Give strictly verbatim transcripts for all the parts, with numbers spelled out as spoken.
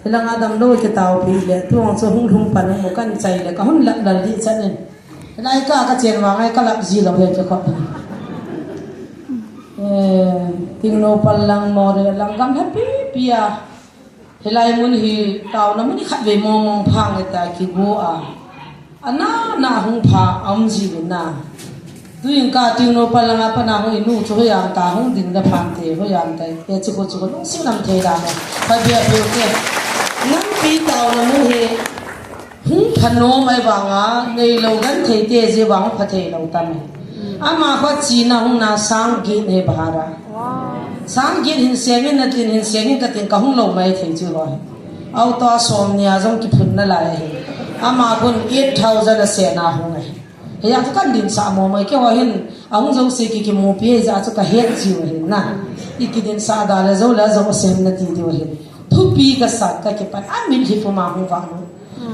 Hilanga damlou kitaopi le, tuang chu hung lhung pan mo kan chai le, ka hun lap lal di chan in. Hilai ka ka chen vang ai ka lap ji lou he ka khop. Eh, Tingno pal lang mo re lang gam happy pia. Hilai mun hi taona mun hi khat ve mong mong phang e ta kigu a. Ana na hung pha am ji na. Tuin ka Tingno pal langa pana hung inu chu hoiam ta hung ding da phan te hoiam ta. E chu ko chu ko lungsi nam thei da. Pha bia bia ke. Nampi taona mun hi hung pha nom ai vanga, nei lou gan thei te je vang pha thei lou tam e. Ama kho china hung na sang git ne bahara. Sang git hin semin na tin hin semin ka tin ka hung lou mai thei chu ho. Auto a som nia jong kiphun na lai hi. Ama khun eight thousand a se na hung ai. He ya chu kan din sa mo mai ke ho hin. A hung jo se ki ki mo pi ja chu ka het ji ho hin na. I ki din sa da le jo le jo sem na ti di ho hin. Thupi ka sa ka ki pan a min hi pu ma hung va no.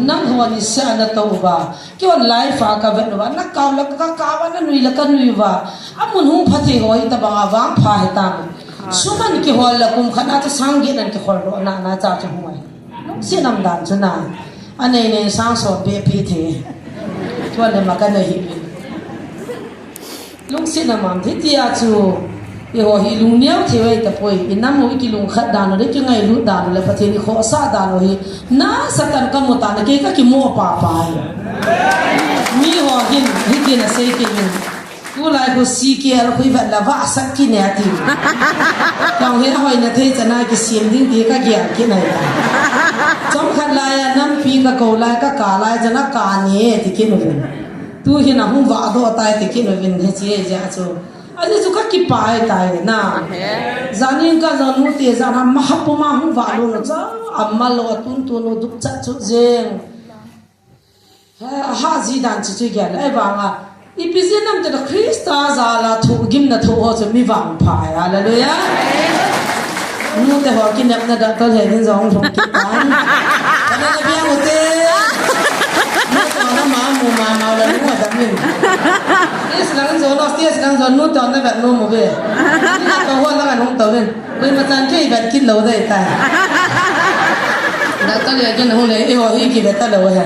Nang ho ni se ana to va. Ki on life a ka vet va. Na ka la ka ka va na nui la ka nui va. A mun hung pha thei ho hi ta ba nga vang pha he ta. Suman kihol la kum khat a chu sang git nan kihol ro na na cha chu hung ai. Lungsi nam dan chu na. A nei nei sang so be pi the. Chu le ma ka nei hi pi. Lungsi nam am thi ti a chu. I ho hi lung niau the wai ta poi. I nam ho i ki lung khat dan le ki ngai lu dan le Pathen i kho sa dan ho hi. Na Satan ka mu ta na ke ka ki mo pa pa. Mi ho hin hi ki na sei ki min. Tulai khu C K L khu i vet la va sak ki ne ti. Kong hi hoi na thei chana ki siam ding ti ka gial ki nai ta. Chom khat lai a nampi ka ko lai ka ka lai chana ka ni ti ki nu vin. Tu hi na hung va do tai ti ki nu vin he chi he ja chu. A ji chu ka ki pai tai na. Janin ka jan nu te jan ha ma ha pu ma hung va lo na cha. Amma lo tun tu nu duk cha chu jeng. Ha, ha, ji dan chu chu gel, ai vanga. Ipi ji nam te Krista jala thu, gimna thu ho chu mi vang pha, hallelujah. Nu te ho kinepna da tol he din jong thong ki tan. Kana na bia mu te. Nu te na ma mu ma ma la nu da min. Is lang jo no, is lang jo nu te na ba nu mu be. Ni na to ho la nu to min. Koima chan kei vet kit lou dei tai. Doctor le kin hung le, i ho hi ki vet ta lou he.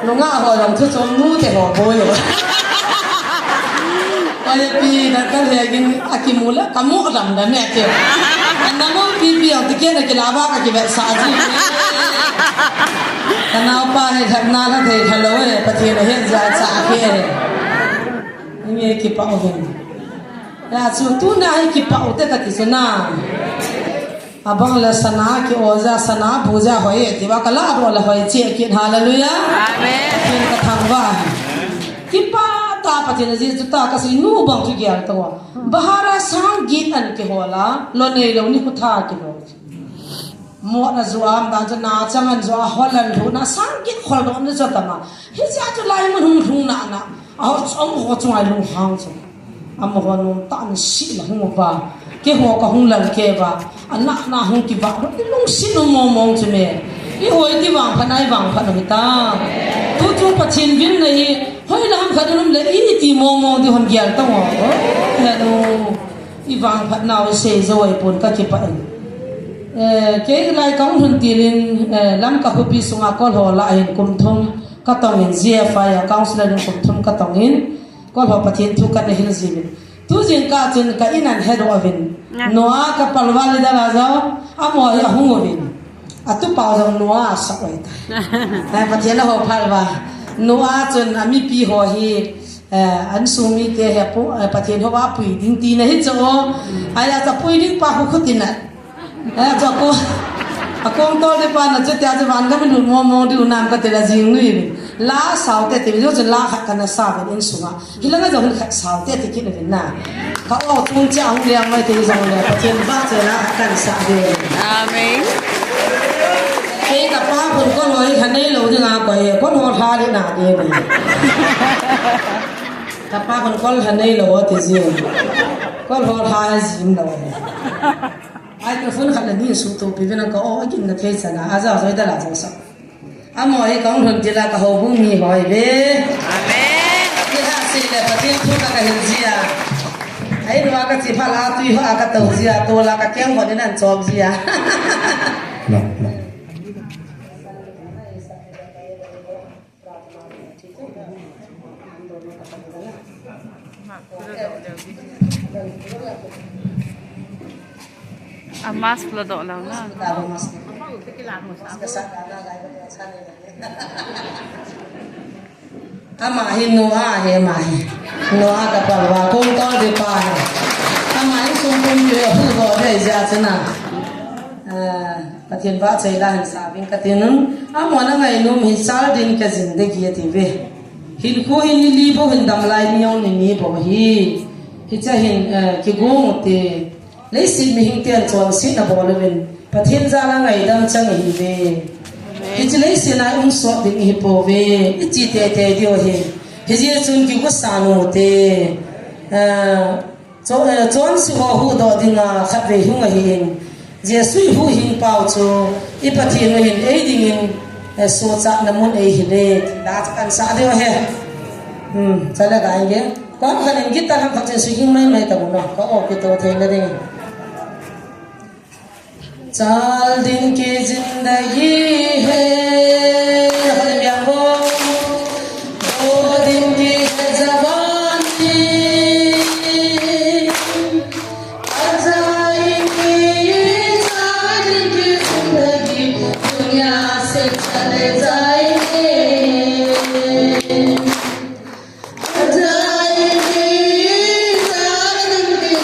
Nunga ho jong thu chom nu te ho boi ho. Oi pi, doctor le kin a ki mu la, ka mu lam da me te. Ana mu pi pi ang ti ke na ki la ba ka ki vet sa ji. Ka nau pa he that na la thei tha lou he, Pathen he ja cha ke. Nge ki pa ho. Ya chu tu na hi ki pa u te ka ti chu na. Abang le sana ki o ja sana bu ja hoi e ti ba ka la ro le hoi che ki hallelujah. Amen. Kin ka thang ba. Ki pa ta Pathen ji chu ta ka si nu bang ki gel to. Bahara sang git an ki hola lo nei lo ni khu tha ki lo. Mo na ju am dan chu na chang an ju a hol an thu na sang git khol do na chu ta ma. Hi ja chu lai mun hung hung na na. A ho chu, a mo ho chu ngai lung hang chu. A mo ho nom ta an si la hung va. Ke ho ka hung lal ke va. A na na hung ki va. Ti lungsi nu mo mong chu me. I hoi ti vang pha nai vang pha na mi ta. Tu chu Pathen vin na hi. Hoi lam kha dum le i ti mo mong ti hon gial ta mo. Oh, he nu. I vang pha na o se jo ai pun ka ki pa en. Eh, ke lai ka hung hun ti lin, eh, lam ka hupi sunga kol ho la hin kum thum. Ka tong in G F I a counselor in kum thum ka tong in, kol ho Pathen thu ka na hil ji vin. Tu jing ka chun ka in an he do vin. Nga. Noah ka palwal le da la jao, a mo hi a hung vin. A tu pau jong Noah sa oi ta. Ai Pathen la ho palwa. Noah chun a mi pi ho hi, eh, an sung mi te he pu, eh, Pathen ho va pui ding ti na hi cho. Ai a cha pui ding pa khu khu ti na. Eh, chu a kong, a kong tol te pa na chu tia chu van ka min lut mo mo diu nam ka te la jing nui. La sao te te diu chu la khat ka na sa ve in sunga. Hi la nga jong khat sao te te ki na vin na. Ka o tung cha hung liang mai te jong le Pathen ba che la khat kan sa de. Amen. Ke ka pa kun ko loi kha nei lo ding a ko e, ko ho tha de na de. Ka pa kun ko tha nei lo te ji. Ko ho tha jing lo. Ai ka phone khat le ni su to pi vena ka o a gin na thei chana a ja joi da la jong sa. A mo hi ka hung hun ti la ka ho bu mi hoi ve. Amen. Ni ha se le Pathen thu ka ka hin ji a. Ei nua ka chi pha la tui ho a ka to zia, to la ka keng ho ni nan chom zia. A mask la doh lang na. Ama hi Noah hi ama hi. Noah ka palwa kong tol di pa hi. Ama hi sum pum ki hu do de ja chana. Ah, Pathian vahchoi la hin sa ving ka tin un. Amon a ngainom hi chal din ka zindagi ati ve. Hinkho hi ni li bou hin dam lai ni jong ni ni bou hi. Hiche hin, eh, kigong u te. Leiset mihing ten chonsetna bol uvin. Pathian jal a ngaidam chang ihi ve. Hiche leiset a i um sot ding ihi pouve. I chi teitei diu ahi. Hijeh chun kigosa nom u te. Ah, Cho-, eh, chonse ho huhdoh dinga khatvei hung ahin, Jesu i huhhing pau chu i Pathen u hin ei dingin, eh, sochatna mun eihil e, da kan sa deu ahi. Hmm, chale ga inge. Kom khat in guitar ham khat in swing mai mai ta mun, ka o kito theina ding. चार दिन की जिंदगी है, दो दिन की है जवानी। अजाएंगे ये चार दिन की जिंदगी, दुनिया से चले जाएंगे। चार दिन की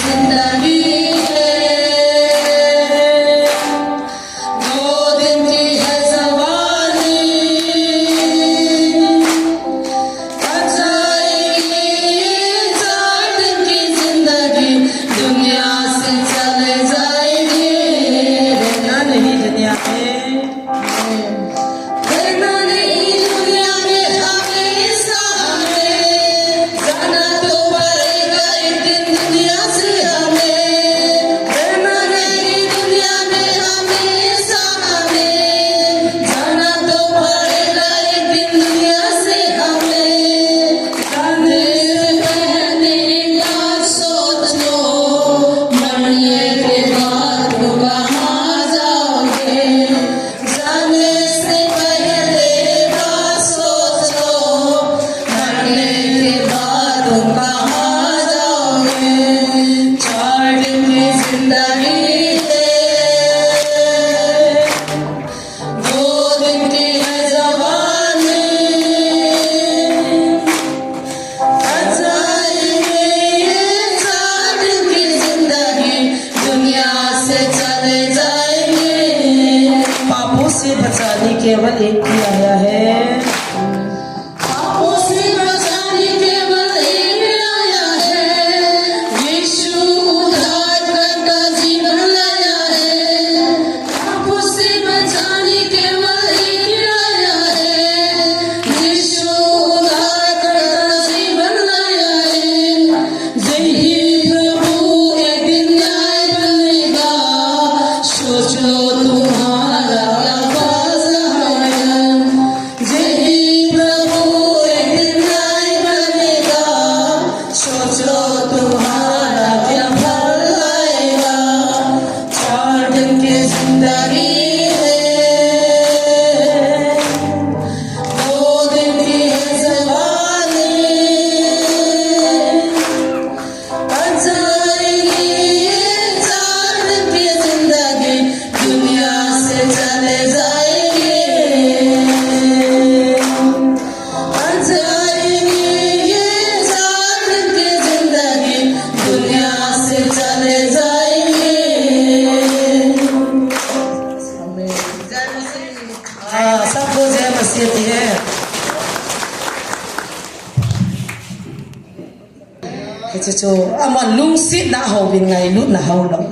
जिंदगी है, दो दिन की है जवानी। अजाएंगे ये चार दिन की जिंदगी, दुनिया से चले जाएंगे। रहना नहीं दुनिया में। रहना नहीं दुनिया में हमेशा हमें, जाना तो पड़ेगा एक दिन दुनिया से हमें। रहना नहीं दुनिया में हमेशा हमें, जाना तो पड़ेगा एक दिन दुनिया से हमें। जाने से पहले एक बात सोच लो, मरने के बाद तुम कहाँ जाओगे? जाने से पहले बात सोचो, मरने के बाद तुम कहाँ जाओगे? चार दिन की जिंदगी है, दो दिन की है जवानी। अजाएंगे ये चार दिन की जिंदगी, दुनिया से चले जाएंगे। पापों से बचाने केवल एक ही आया है। पापों से बचाने केवल एक आया है। यीशु उद्धारकर्ता जीवन लाया है। पापों से बचाने केवल एक आया है। यीशु उद्धारकर्ता जीवन लाया है। यही प्रभु एक दिन न्याय बनेगा। सोच लो तुम्हारा क्या फैसला है। Chu chu, aman lungsetna hou vin ngailutna hou lou.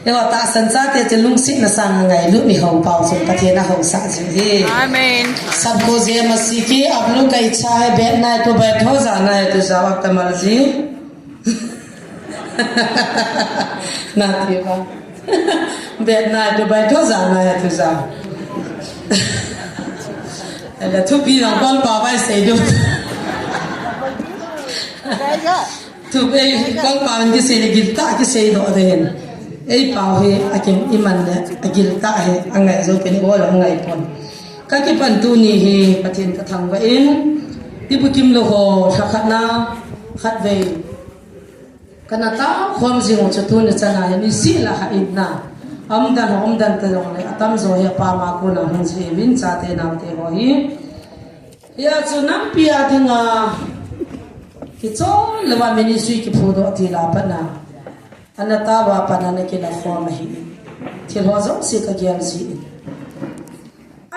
Ewa tahsan chate chu lungsetna sanga ngailut mi hou pau chun Pathen a hou sah jing hi. Amen. Sabko jeh masi ki aap log ka ichha hai, baithna hai to baitho, jana hai to jao, aap tamar ji. Na ti ba. Baithna hai to baitho, jana hai to jao. Ele thupi lang kol pa bai sei du. Thupi kol pa kisei le giltah kisei doh den. Ei pau hi akim iman le agiltah hi angai jou pen o la ngai pon. Ka kipan tuni hi Pathen ka thangvah in, ibu kim lou ho, lha khat na, khat vei. Kana tao khom jing u chu tuni chana hi ni si la ha in na. Aumdan ho, aumdan ta jong le, atam jo hi apa ma ko na hung ji vin chate naote ho hi. Hia chu nampi a dinga kichol lou a ministry kiphudoh til a pat na. Ana tao a pat na ana kila khom ahi. Thil ho jouse ka gel ji in.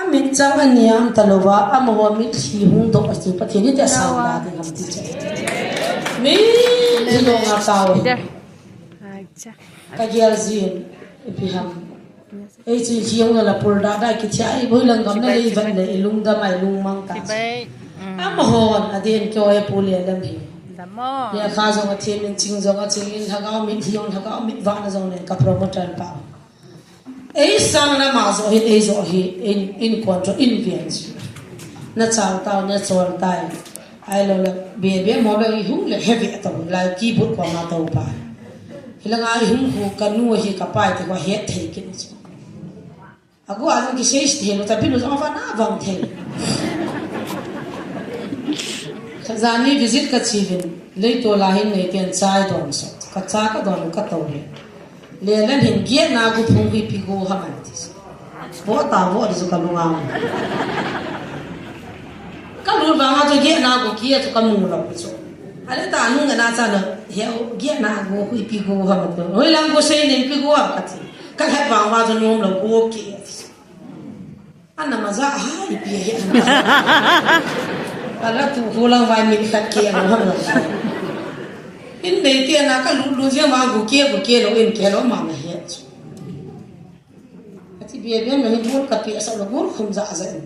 Amit chang aniam ta lou va, amaho mitlhi hung doh a chu Pathen in tia sang la ding ham ti chu. Mi hi lo nga tao. Ka gel ji in, ipi ham. Ei chu hi hung la pur da da kithia i boi lang gam na lei vat le i lungdam a i lungmang ta. Amahon aden kyo e pu le lam hi. Lekha jong athem in, ching jong aching in, lhagao mit hi jong, lhagao mit vahna jong le ka promoter pa. Ei sang na ma jo hi, ei jo hi, in, in control, in vian ji. Na chang tao, na chol tai. Ai lo le, be, be mo be i hung le heavy a tao, lai keyboard ko ma tao pa. Hi la nga i hung hu ka nu hi ka pai te ko het thei kin ji. Agu a jong kisei thei lou, ta bi lou jong va na vang thei. Ka jani visit ka chi vin, lei to la hin nei ten chai don so. Ka cha ka don ka to le. Le len hin giet na gu phung hi pi gu ha man ti. Bo ta bo di ju ka lunga. Ka lul vang a chu giet na gu kia chu ka mu lou chu. Ale ta nu nga na cha na he giet na gu hui pi gu ha man tu. Hoi lang gu sei nin pi gu ha ka ti. Ka het vang va chu nom lou gu ki. Ana ma ja ha ipi he. Ala tu hu lang vai min khat ke ano ham lo. In nei ti ana ka lu lu je ma gu ke gu ke lo in ke lo ma na he. Ati bia bia ma hin bul ka pi asa lo bul khum ja ja in.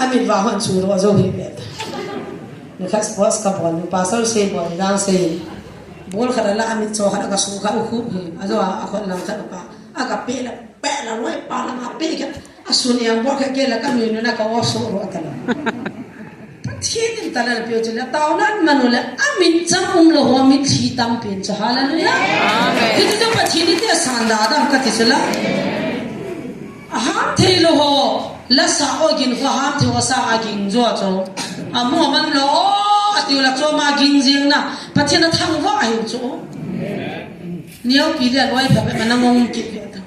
Amit va hon chu ro jo hi be. Ni khat sports ka bol, ni pasal sei bol, ni dang sei. Bol khat la amit cho khat ka su khat u khu hi. A jo a khon lang khat pa. A ka pe la, pe la loi pa la ma pe ka. A su ni ang bol ka ke la ka mi na ka wa su ro ta la. Pathen in ta la pe chu la tao nan manu le amit chang um lo ho mitlhi tam pen chu hallelujah. Amen. Hi chu Pathen in te san da dam ka ti chu la. A ham thei lou ho, la sa o gin kho ham thei ho sa a ging jo cho. A mu man lo o, a tiu la cho ma ging jing na, Pathen a thangvah ahi chu. Neo pi le loi pha pe ma na ngong ki pe ta.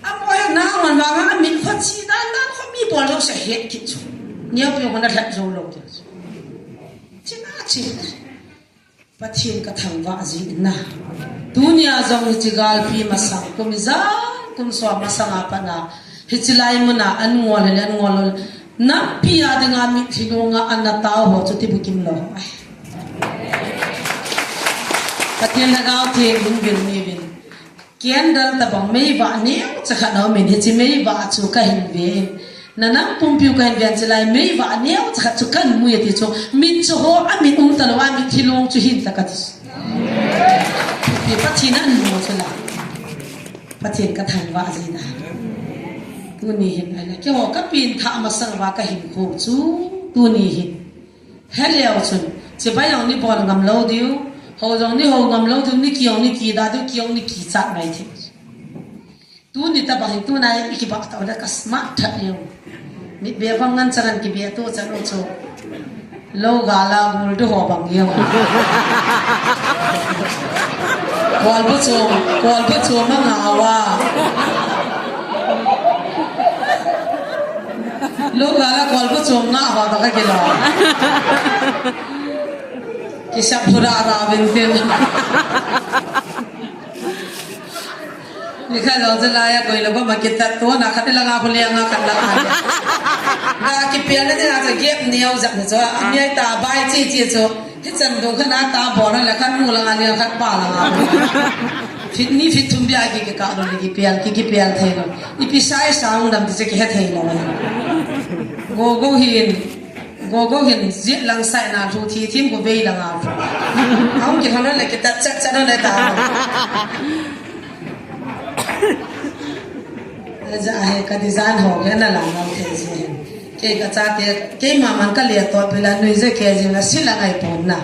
A mo he na man va nga min kho chi dan dan kho mi bol lo se het ki chu. Neo pi ho na lhat jo lo ki chu. Chi na chi. Pathen ka thangvah ji in na. Tunia jong hiche galpi masang, kum ijat, kum som masang a pat na. Hiche lai mun a an ngol le, an ngol le. Nampi a dinga mitlhi nunga ana tao ho chu ti bukim lou. Pathen Lhagao Theng hung vil ni vin. Candle tabang meivah neocha khat aumin, hiche meivah chu kahin ve in. Nanam pumpiu kahin ve in, chulai meivah neocha khat chu kahin mui ati chu, mit chu ho, amit um talou a, mitlhi long chu hin ta kati chu. Pi Pathen in amu chu la. Pathen ka thangvah jin a. Tuni hin, ahinla, keiho ka pengthah masang uva kahinkho chu, tuni hin. Heleu chun, chibai jong ni bol ngam lou diu, hou jong ni hou ngam lou diu, ni ki jong ni kida diu, ki jong ni kichat mai thei. Tuni tabang hi, tuna hi i kibah tah le ka smart that leu. Mitbe vang ngan charan kibe tu chan u chu. Lou gal a gul du ho bang jeng. Kolbu chom, kolbu chom a nga uva. Lou gal a kolbu chom nga uva ta ka kilo. Kisap hura ra vin tin. Kha lo je la ya koi lo ba ma ki ta to na kha de la nga ko le nga kha la. Ga ki pia na de na je gap ni au jak ni cho. Ni ai ta bai chi chi cho. Hi chan do kha na ta bo na la kha nu la nga ni kha pa la nga. Fit ni fit thum bia ki ki ka lo ni ki pial ki ki pial thei lo. Ipi sai sa ung dam ti che ki he thei lo. Go go hin. Go go hin zit lang sai na thu thi thim ko vei lang a. Aung ki thon le ki ta chat chat le ta. Ja he ka design ho ke na lang lang ke ji. Ke ka cha ke ke ma man ka le to pe la nui je ke ji na si la ngai pon na.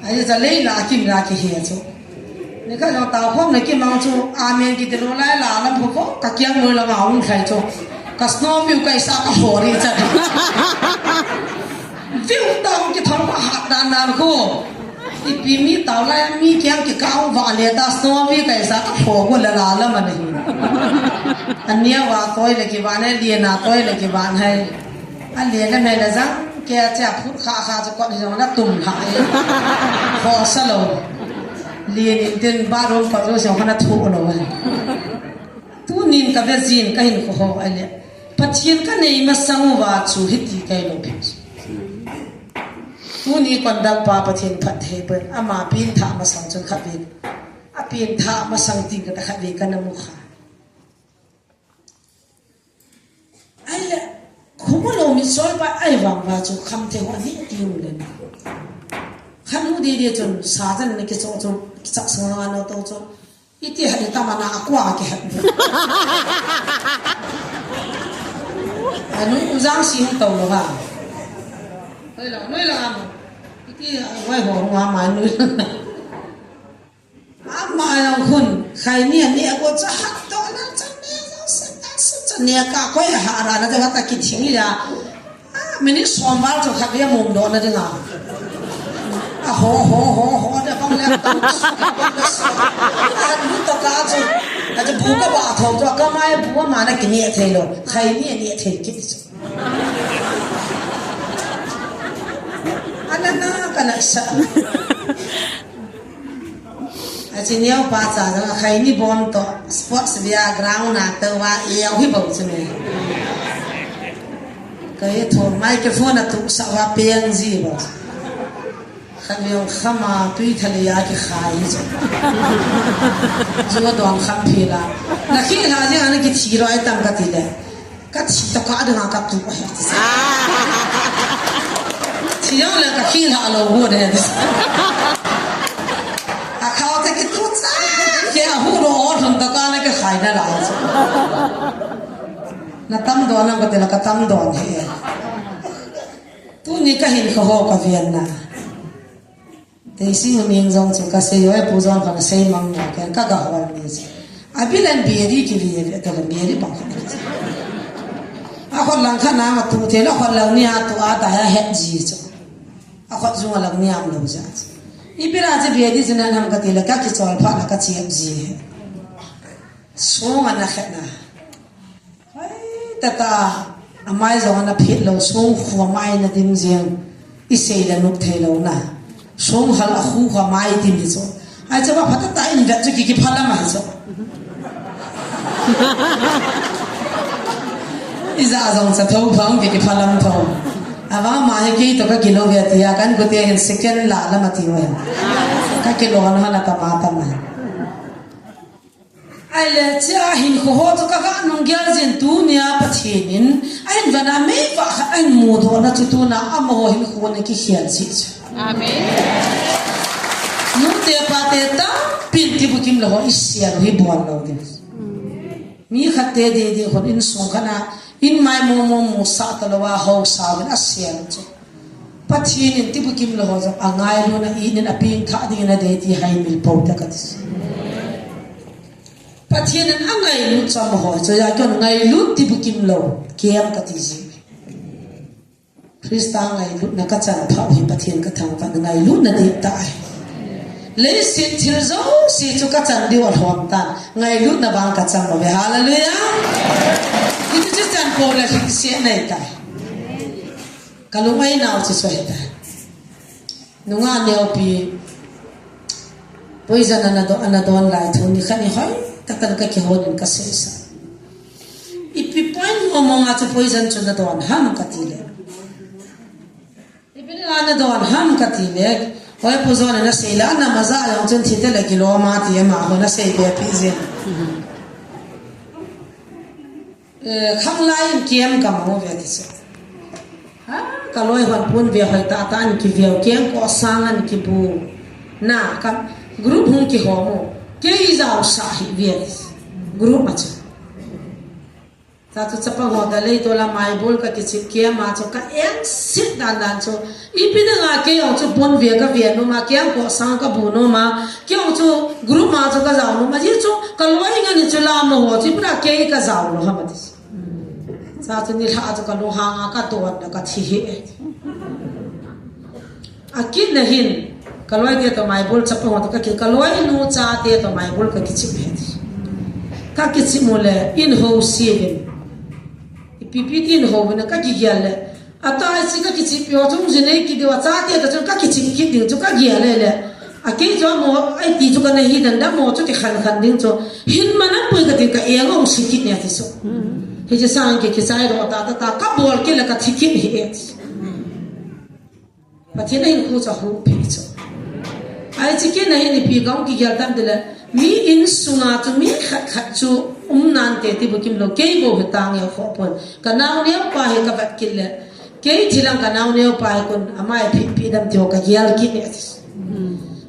Ai ja le la kim la ki he chu. Ni kha jong ta khom na ki mang chu, amen ki ti lo lai la lam ko ko, ka kiang lo la ma hung khai chu. Ka snow view kai sa ka hori cha. View ta ki thong ka hat dan dan ko. Ipi mi tau lai mi kiang ki ka hung va le ta snow view kai sa ka pho ko la la la ma ni. Ania wa toi le ki wa ne, lia na toi le ki wa hai. A lia le me le jang, ke a che a phut kha kha chu kot hi jong na tum lha e. Kho sa lo. Lia ni tin bathroom pa chu jong na thu lo e. Tunin ka ve jin ka hin kho ho a le. Pathian ka nei masang uva chu hiti kai lo phi. Tuni kon dang pa Pathian phat thei pen ama pin tha masang chun khat ve. A pin tha masang tin ka ta khat ve ka na mu kha. Ai le, khumu lo mi sol pa ai vang va chu kham the ho ni ti u le na. Khan u di di chun sa jan ne ki cho chu, ki chak sang na no to chu. Iti ha ni ta ma na a kwa ki ha. Anu u jang si hung to lo ha. Hoi lo, noi lo am. Iti wai ho ma ma nu. Ama jong khun, khai ni ani a ko cha ha to na cha ne, cha ne ka koi ha ra na cha ta ki thing ya. A, minute som val chu khat vei a mum doh na ding a. A ho, ho, ho, ho, da bang le, bang le, bang le. A, lu ta ka chu. A chu bu ka ba thong chu, ka mai bu ma na ki ni thei lo. Khai ni ni thei ki chu. A na na ka na sa. A chi neo pa cha jong a khai ni bom to sports bia ground na to wa e au hi bo chu me. Ka e thon microphone a tu sa wa peng ji bo. Khan yong khama tui thale ya ki khai ji. Ju don kham phi la. Na khi la ji ana ki thi ro ai tam ka ti le. Ka thi to ka dang ka tu ai. Thi yong le ka khi la lo wo de. A khao te ki tu cha. Ke a hu ro o thon to ka le ka khai na la. Na tam don na ka te la ka tam don he. Tuni ka hin kho ho ka vian na. Teisi hu ning jong chu ka sei, oi pu jong ka sei mang mo ken ka ga hol ni chu. A bilan bieri ki vi ve to bieri bang kha. A khot lang kha na ma tu te la khot lang ni a tu a ta ha het ji chu. A khot jung a lang ni am lo ja chu. I bira ji bieri ji na nam ka ti la ka ki chol pha la ka chi ji. Song ana khet na. Hai, tata, amai jong ana phit lo, song khu amai na dim jeng, i sei la nuk thei lo na. Song hal a khu khu amai dim hi chu. Ai chu ba phat ta in vet chu ki ki phalam ai chu. I ja jong cha tho phang ki ki phalam tho. Ava ma hi ki to ka ki lo ve ti ya kan ko te hin second la la ma ti wen. Ka ki lo han han ta ma ta ma. Ai le, chia hin kho ho chu ka ga nung gel jin tunia Pathian in, a hin vana mei va khat a hin mu doh na chu tuna amaho hin kho na ki khial si chu. Amen. Nu te pa te ta pin ti bu kim lo ho i sia lo hi buan lo din. Mi khat te de de hon in sung khana, in mai mo mo mo sa ta lo wa ho sa win a sia lo chu. Pathian in ti bu kim lo ho jong a ngai lo na i nin a pin tha ding na de ti hai mil po ta ka ti. Pathian in a ngailut cham ho, chu ya kion ngailut ti bu kim lo, kiam ka ti ji. Krista ngailut na ka chan pha hi Pathian ka thang pa ngailut na de ta ai. Leiset thil jouse chu ka chan diu a lhom tan, ngailut na bang ka cham lo ve. Hallelujah. Ki chu chan po le hi se nei ta. Ka lungai nau chu so he ta. Nunga neupi poison ana don, ana don lai thu ni khat ni hoi. Katan ka kihon in ka seisa. Ipi point mo mo nga chu poison chu na don ham ka ti le. Ipi na na don ham ka ti le. Hoi pu zon na sei la na maza yang chun thi te le kilo ma ti ma ho na sei be pi zin. Eh, khang lai in kiem ka mo ve ti se. Ha, ka loi hon pun ve hoi ta ta an ki ve keng ko sang an ki bu. Na ka group hung ki ho mo. Kei zau sa hi ve ti se. Group ma chu. Ta chu chapang ho da lei to la mai bol ka kichip ke ma chu ka eng sit dan dan chu. Ipi na nga kei ong chu bon ve ka ve no ma kei ang ko sang ka bu no ma kei ong chu group ma chu ka zau no ma ji chu ka loi nga ni chu la ma ho chu pra kei ka zau no ha ma ti. Sa chu ni lha chu ka lung ha nga ka to da ka thi he. A kit na hin, ka loi te to mai bul chapa ho to ka kit, ka loi nu cha te to mai bul ka kichim he. Ka kichim mo le, in ho si vin. I pi pi tin ho vin, ka ki gel le. A ta si ka kichim pi ho chung zin ei ki de wa cha te to chung ka kichim ki ding chu ka gel le le. A ke chu mo, ai ti chu ka na hi dan da mo chu ki khan khan ding chu. Hin ma na pui ka ti ka e ngong si kit ne ti so. Hi chi sang ki ki sai ro ta ta ta, ka bol ki le ka thi kit hi e. Pathian a hin khu cha hu pi chu. Ai chi ke na hin ipi ka ong ki gel tam de le. Mi in sunga chu mi khat khat chu um nan te ti bu kim lo kei bo he ta nge kho pon. Ka nau neo pa he ka vat kit le. Kei thi lang ka nau neo pa he kun ama e phi pi dam ti ho ka gel kit ne.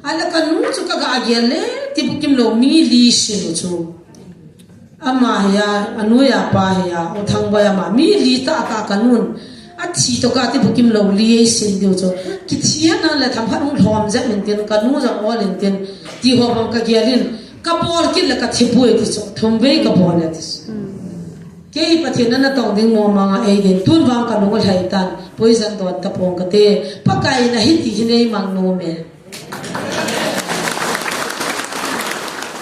Ala ka nu chu ka ga gel le ti bu kim lo mi li si lu chu. Ama hi a, a nu a pa hi a, U Thangboi ama, mi li ta ta ka nun. A thi to ka ti bu kim lo li ei sin diu chu. Ki thi a na le tham khat hung lhom zet min tin, ka nu jong ol in tin, ti ho bang ka gel in, ka bol kit le ka thi pui ti chu, thum vei ka bol le ti chu. Kei Pathian na na tong ding mo ma nga ei din, tun vang ka lung a lhai tan, poison don ta pong ka te, Pakai na hi ti hi nei mang no me.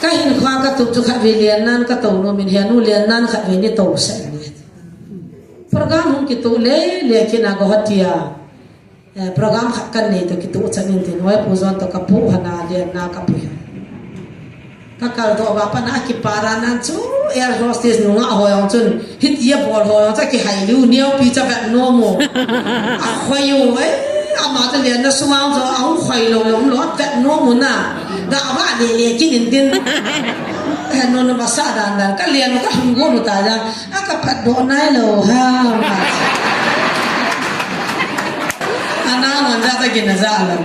Ka hin khua ka tup chu khat ve lian nan ka to no min he nu lian nan khat ve ni to sa ni. Program hung kitu le le kina Guwahati a. Eh, program khat kan nei to kitu chan in tin hoi pu zon to ka pu hana lian na ka pu. Ka kal to ba pa na ki para nan chu air hostess nu nga hoi ong chun. Hiti a bol ho cha ki hai liu neo pi cha vet no mo. A khoi u, eh, ama ta lian na sumang zo, a hung khoi lo lo lo vet no mo na. Da va le le kin in din. Eh, no no ba sa dan dan. Ka lian ka hung go no ta ja. A ka pat do nai lo ha. Ana ngan ja ta kin na ja lo.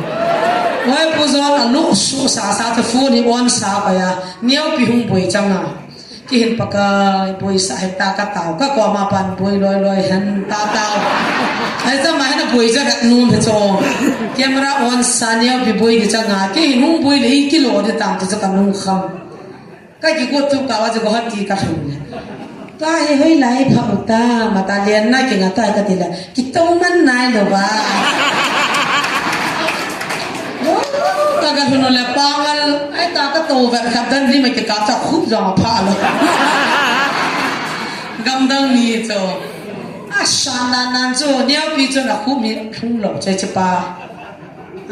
Wai pu zo na lu su sa sa ta fu ni on sa ba ya. Neo pi hung boi chang a. Kihin Pakai, boi sa hen ta ka tao, ka koma pan boi loi loi hen ta tao. Ai sa ma hen boi ja vet num he cho. Camera on sa neo pi boi di changa, kihin hung boi le kilo di tang tu ka nung kham. Ka ki ko tu ka wa ko hati ka thum. Ka he hoi lai pha uta, ma ta lian na ki nga ta ka ti la. Ki to man nai lo ba. Ka ka hunu le pangal, ai ta ka to vet khat dan li ma ki ka ta khup jong pha lo. Gam dang ni cho. A san nan nan cho, neo pi cho na khup mi thung lo che che pa.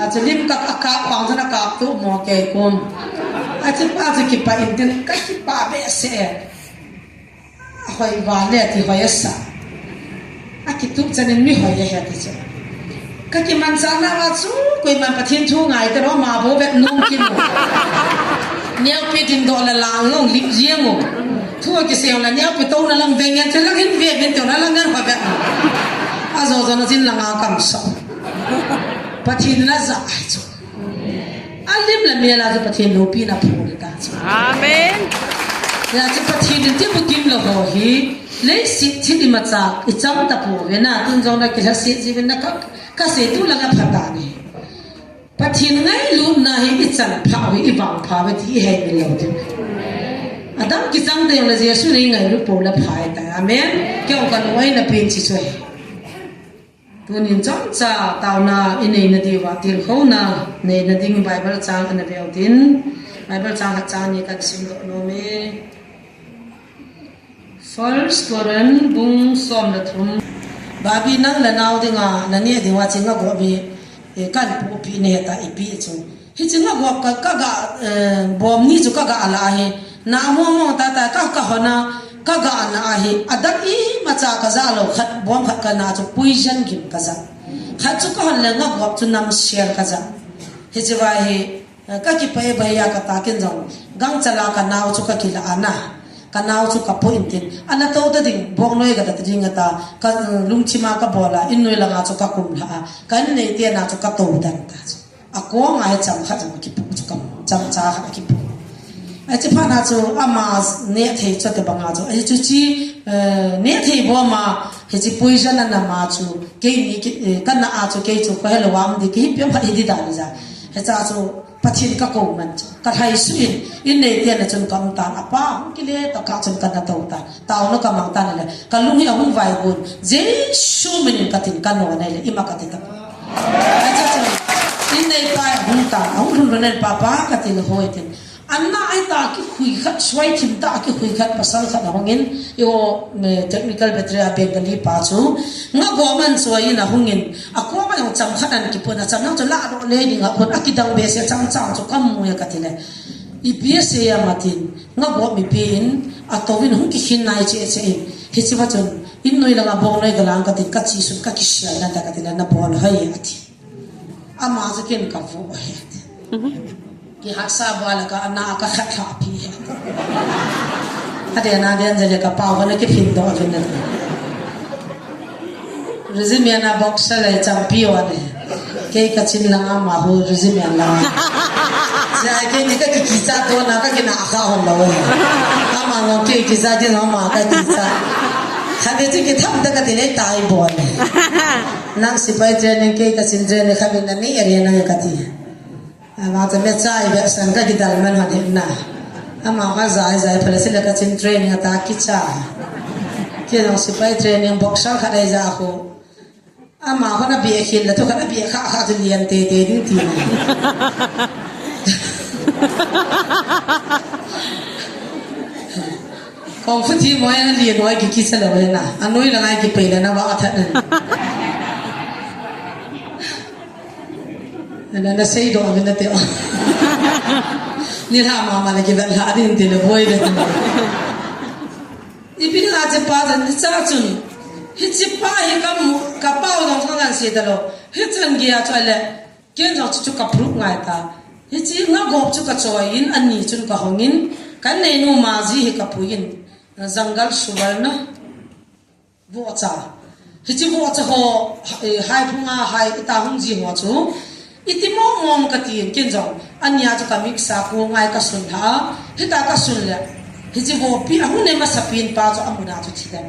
A che lim ka ka ka pang cho na ka tu mo ke kum. A che pa che ki pa in tin ka ki pa be se. Hoi va le ti hoi asa. A kitu chanin mi hoi a he ti chu. Ka kiman cha na wa chu, koiman Pathian thu ngai te ro ma bo vet num ki mu. Neo pi din do la lang long lip ziang u. Thu ki se la neo pi to na lang veng yan te lang hin ve vin te na lang ngan pa vet. A zo zo na jin lang a kam sa. Pathian na za ai chu. A lim le mel a chu Pathian loupina phu le ta chu. Amen. Ya chu Pathian in ti bu kim lo ho hi. Leiset thil imacha i chang ta pu ve na tun jong na ki lhaset ji ve na ka, ka se tu la ka pha ta ni. Pathian ngailutna hi i chan pha hi i vang pha ve ti i hei min lo ti. Adam ki chang te jong le Jesu nei ngailut po la pha ta. Amen. Kei ong ka noi na pen chi chu. Tunin chomcha taona i neina diuva tilkhouna neina ding Bible chang ana veu tin, Bible chang khat chang ni kan simdoh nom e. First Corinth bung som le thum. Babi nang le nao dinga na neh dinga ching a gop hi, eh, kan pupi ne ta ipi chu. Hi ching a gop ka, ka ga, eh, bom ni chu ka ga la hi. Na mong mong tata ka, ka hona, ka gana ahi, adang imacha ka ja lou, khat, bom khat ka na chu poison gim ka ja. Khat chu ka hon le ngagop chu namsel ka ja. Hiche va hi, eh, ka kipah e bai a ka ta kin jong. Gangchal a ka nao chu ka kila ana. Ka nao chu ka po in tin. Ana to ta ding, bong noi ka ta ding ka ta. Ka, eh, lungthim a ka bol a, in noi langa chu ka kum lha a. Ka in nei te na chu ka to dan ta chu. Akong a hi cham khat jong kipu chu kam, cham cha khat kipu. Achi phat na chu ama neh thei chu te banga chu. Achi chu chi, eh, neh thei bou ma, hichi poison ana ma chu. Kei ni ki, eh, ka na a chu kei chu ko hello am di ki piam phat hi di dan ja. Hicha chu Pathen ka ko man chu. Ka thai su in, in nei te na chun kam tan apa, hung kile ta ka chun ka na to ta. Taona ka mang tan le, ka lung hi ahung vaigun, Jesu min in ka tin ka nona le, ima ka ti ta. Acha chu, in nei pa ahung ta, ahung lhun lhun in pa pa ka ti le hoi tin. Ana ai ta kikhui khat, suai thim ta kikhui khat, pasal khat ahung in, i o, me, technical battery a Bengali pa chu, nga go man suai in ahung in, a ko ma jong cham khat an kipun a cham nang chu la do le ding a pun a kidang be se cham cham chu ka mu ya ka ti le. Ipi asei am atin, nga bop mipi in, ato in hung kikhin nai che che in. Hichi va chun, in noi langa bong noi galang ka tin, ka chi sun ka kisial na ta ka tin, na bol hai ati. Ama chu ken ka vo he. Ki ha sa ba la ka ana ka khat kha pi he. Ade na den je le ka pau ka na ki phin do vin na. Regiment a boxer le champion ne. Kei ka chin langa ma hu regiment langa. Sa kei ni ka ki ki sa to na ka ki na kha hon lo. Ama ngam kei ki sa ki no ma ka ki sa. Kha de chi ki tham ta ka ti le tai bon. Nang sipai training kei ka chin training kha bin na ni area na ka ti. Ama ta me chai be san ka kidal man hon he na. Ama ka zai zai phala sila ka chin training ata kicha. Kei jong sipai training boxer khat ai ja khu. Ama khu na bia khil la thu khat na bia kha kha tu lian te te ding ti na. Kung fu thi mo ya lian mo ki kicha lo na. Anoi la ngai ki pe la na wa that na. Na, na sei do na te. Ni ha ma ma na ki dan ha din te na boi de. Ipi na che pa dan cha chun. Hichi pa hi ka mu, ka pa u dong ka ngan se da lo. Hichan gi a cha le. Ken jong chu ka proof ngai ta. Hichi nga gop chu ka choi in ani chun ka hong in. Kan nei nu ma ji hi ka pui in. Jangal suwar na. Vohcha. Hichi vohcha ho, eh, hai phunga hai ita hung ji ho chu. Iti mong mong ka tin ken jong. Ania chu ka miksa ko ngai ka sun ha. Hita ka sun le. Hichi vohpi a hung ne masa pin pa chu amuna chu thi dan.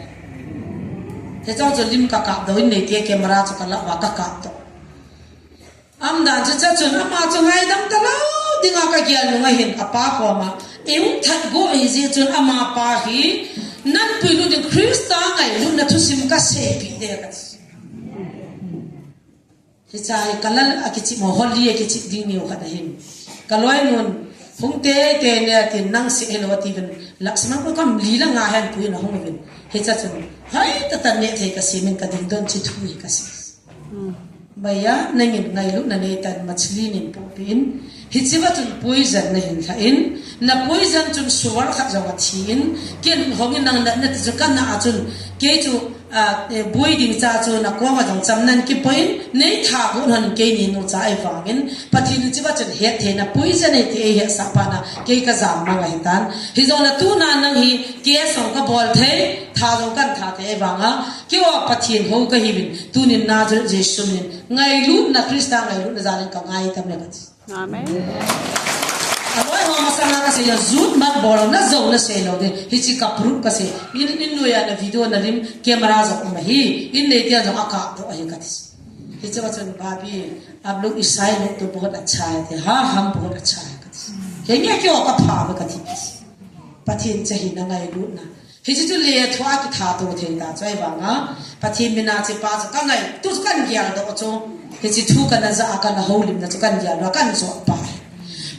Hichong chu lim ka kap do in nei te camera chu ka la wa ka kap do. Am dan chu cha chun ama chu ngaidam ta lo dinga ka gel nung ahin a pa koma. Eung that go ei ji chun ama pa hi nan pui lu ding Krista ngai lu na thusim ka sei pi de ka. Hichai ka lal a kichi mo holi a kichi ding niu khat ahin. Ka loi nun hung te te ne tin nang se helo ti vin laksman ko kam li la nga hen pui na hung vin. Hicha chun hai ta ta ne thei ka si min ka ding don chi thu hi ka si. Baiya, nangin ngailutna neitan machli nin pohpeh in, hichiva chun poison nahin lha in, na poison chun suwar khat jong athi in, ken hongin nang na, na ti chu kana a chun, kei chu, ah, eh, boi ding cha chu na koma jong cham nan kipoi in, nei tha gun hon kei ni nu cha ei vangin, Pathen hichiva chun het thei na poison ei ti ei hetsah pa na, kei ka jam mang ahitan. Hijong na tuna nang hi, kei song ka bol thei, tha jong kan tha thei ei vanga, Keiho Pathen hou kahiuvin, tunin Nazareth Jesu min, ngailutna Christa ngailutna jalin ka ngai tam le kati. Amen. Aloi ho masanga kasei a jut mat bol na jo na sei lou de. Hichi ka proof kasei. In, in noiya na video na lim camera jong um ahi. In nei tia jong aka do ahi kati. Hichi va chun bhabi, aap log Isai log to bahut acha hai te. Ha, hum bahut acha hai kati. Kei nge keiho ka pha ba kati. Pathen cha hi na ngailutna. Hichi chu le thu a kitha to thei ta chu ahivanga, Pathen mina che pa chu ka ngai, tu chu kan gel doh chu. Hichi thu kana ja a kana houlimna chu kan gel doh, kan jo pa.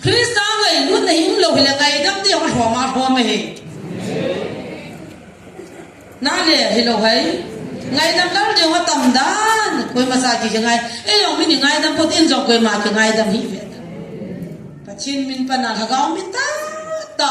Christa ngailutna him lou hile ngaidam ding hom a hom ahi. Na le hilou hai. Ngaidam lal ding ho tam dan. Koima cha ki ngai. Ei jong min ngaidam pot in jong koima ki ngaidam hi ve. Pathen min pa na lhagao min ta ta.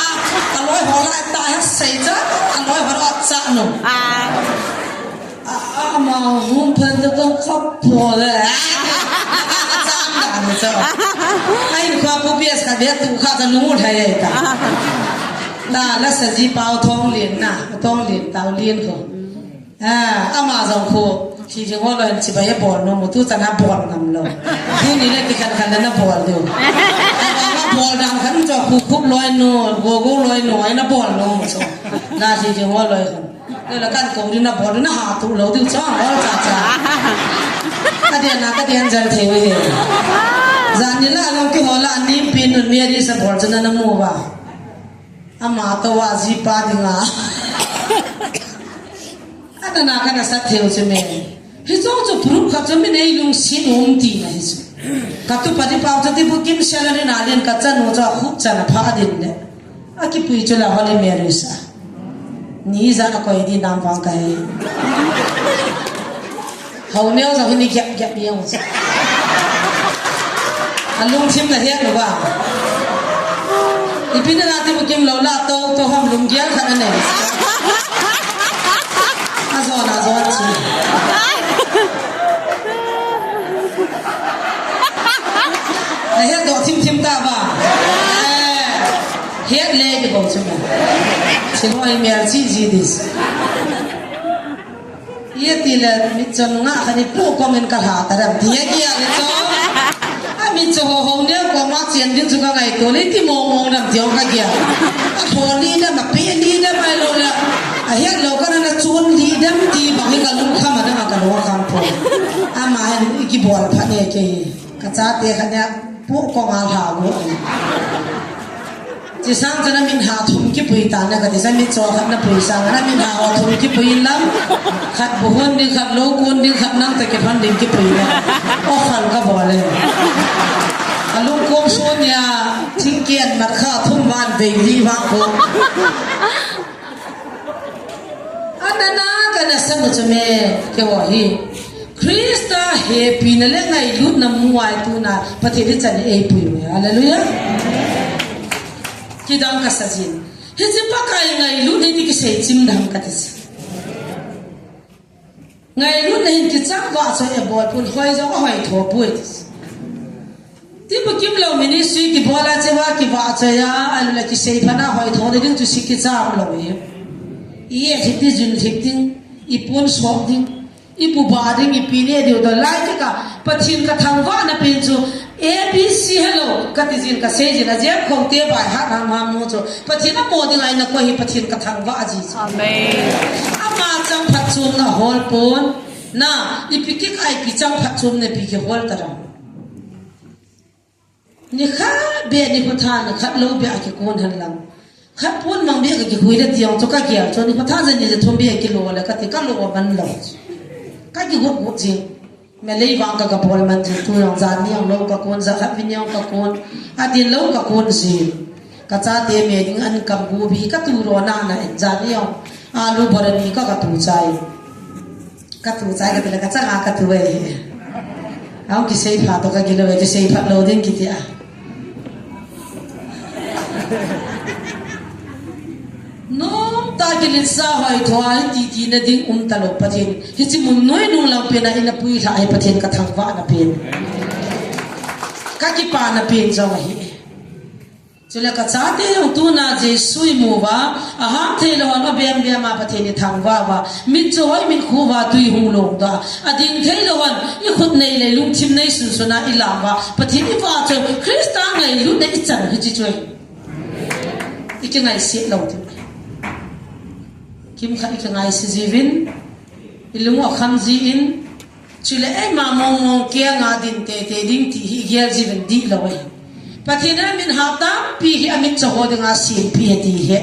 Aloi ho lai ta ha sei cha, aloi ho la cha no. A, a, ama hung phan da kong kap po le. Cha da ni cha. Ai kha pu bias ka dia tu kha cha nu thai ta. Na la sa ji pau thong lin na, thong lin tau lin ko. A, ama jong khu, khi khi ngo loi chibai a bol nu, mu tu chan a bol ngam lo. Tuni le kikhan khan na bol diu. Ama bol dang khan cho khu khup loi nu, go go loi nu, ai na bol nu, mu cho. Na khi khi ngo loi khan. Le la kan ko ni na bol na ha tu lo diu cho, bol cha cha. Ka dia na ka dia jan thei we he. Jan ni la long ki ho la ni pin nun mi ri sa bol cha na na mu ba. Ama to wa ji pa dinga. Ana na kana sa theu chu me. Hi chu chu proof kha chu mi nei lungset um ti na hi chu. Ka tu pa di pau chu ti bu kim sel ni na len ka chan u chu khu chan a pha din le. A kipui chu la Holy Mary sa. Ni ja na koi di nam vang ka he. Hau neo ja hini giap giap neo. A lungthim na hiat lo ba. Ipi na na ti bu kim lo la to to ham lum gial khat na nei. A zo na zo chi. Na hiat do thim thim ta ba. Eh. Het le di bou chu me. Chiloi mel chi ji dis. Ye ti le mi chon nga kha ni pu kong in ka lha ta ram ti ye ki ya le cho. A mi cho ho ho ne ko ma chen din chu ka ngai to le ti mo mo ram ti ong ka ki ya. A tho li da ma pe li da mai lo la. A het lo ka na na chun li dam ti ba hi ka lung kha ma da ka lo khan po. A ma hen ki bol pha ne ke. Ka chate khat nia pu kong a lha gu. Chi sang chana min ha thum kipui ta na ka ti sa mi cho khat na pui sang na min ha ho thum kipui lam. Khat bu hon ding khat lo kun ding khat nang ta ki hon ding kipui na. O khal ka bol le. A lung kong su nia thing kian mat kha thum van vei li vang ko. Ana na ka na sa mu chu me ke wa hi. Krista hepina le ngailutna muai tuna Pathen i chan ei pui me. Hallelujah. Kidang ka sa jin. Hichi Pakai ngailut nei ti kisei chim dang ka ti sa. Ngailutna hin kichang va cho e bol pun hoi jong a hoi tho pui ti sa. Ti bu kim lo ministry ki bola che wa ki va cho ya, a lu la kisei phana hoi tho ding chu si kicham lo e. I e hiti jun hiti, i pun sok ding. I bu ba ding i pi ne diu to lai te ka Pathen ka thangvah na pen chu A B C hello ka ti jin ka sei jin a jep khong te bai hat ham ham mu chu Pathen a mo ding ai na ko hi Pathen ka thangvah a ji chu. Amen. Ama chang phat chum na hol pon na i pi ki kai pi chang phat chum ne pi ki hol ta ram. Ni khat be ni khat tha ni khat lo be a ki kun han lang. Khat pun mang be ka ki hui le tiang chu ka kial chu ni khat tha jan ni ja thum be ki lo le ka ti ka lo ban lo. Ka ki hu hu ji. Me lei vang ka ka bol man ji tu yong jan ni yong lo ka kun ja khat vin yong ka kun. A din lo ka kun ji. Ka cha te me ding an kam gu bi ka tu ro na na en jan ni yong. A lu bor ni ka ka tu chai. Ka tu chai ka ti le ka changa ka tu e. Aung kisei pha to ka gilo e kisei pha lo ding kiti a. Nom ta ki lin sa hoi thua hi ti ti na ding um ta lo Pathen. Hi chi mun noi nung lang pen a ina pui hla hi Pathen ka thangvah na pen. Ka kipa na pen jong hi. Chule ka chate jong tuna Jesu i mu va, a ham thei lo hon a bem bem a Pathen i thangvah va, mit cho hoi mit khu va tui hung lom ta, a ding thei lo hon i khut nei le lungthim nei sun sun a i lam va, Pathen i va cho, Krista ngailut na i chan hi chi choi. I ki ngai si lo ti. Kim khat i ki ngai si jivin, i lung a kham ji in, Chule eima mong mong kia nga din te te ding ti hi gel ji ven di lo e. Pathen a min ha tampi hi a min cho ho ding a sin pi he ti he.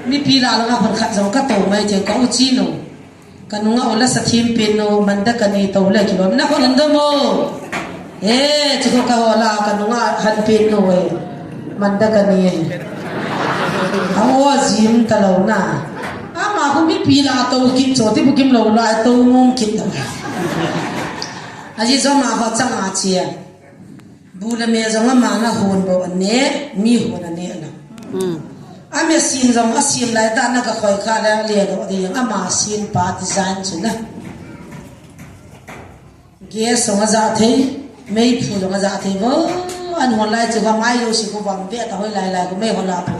Mi pi la la nga hon khat jong ka to mai te ka u chi no. Ka nunga u la sa thim pin no man da ka ni to le ki lo na hon do mo. Eh, chu ko ka ho la ka nunga han pin no e. Man da ka ni e. A o jim ta lo na. Ama hu mi pi la to kit cho ti bu kim lo la to mong kit ta. A ji zo ma ho chang a chia. Bu la me zo ma na hon bo ne, mi hon a ne la. Hmm. A me sin zo a sin lai ta na ka khoi kha le le do di ama sin pa design chu na. Gas jong a ja thei, meiphu jong a ja thei vo, an hon lai chu ka mai lo si ko bang ve ta hoi lai lai ko mei hon la phu.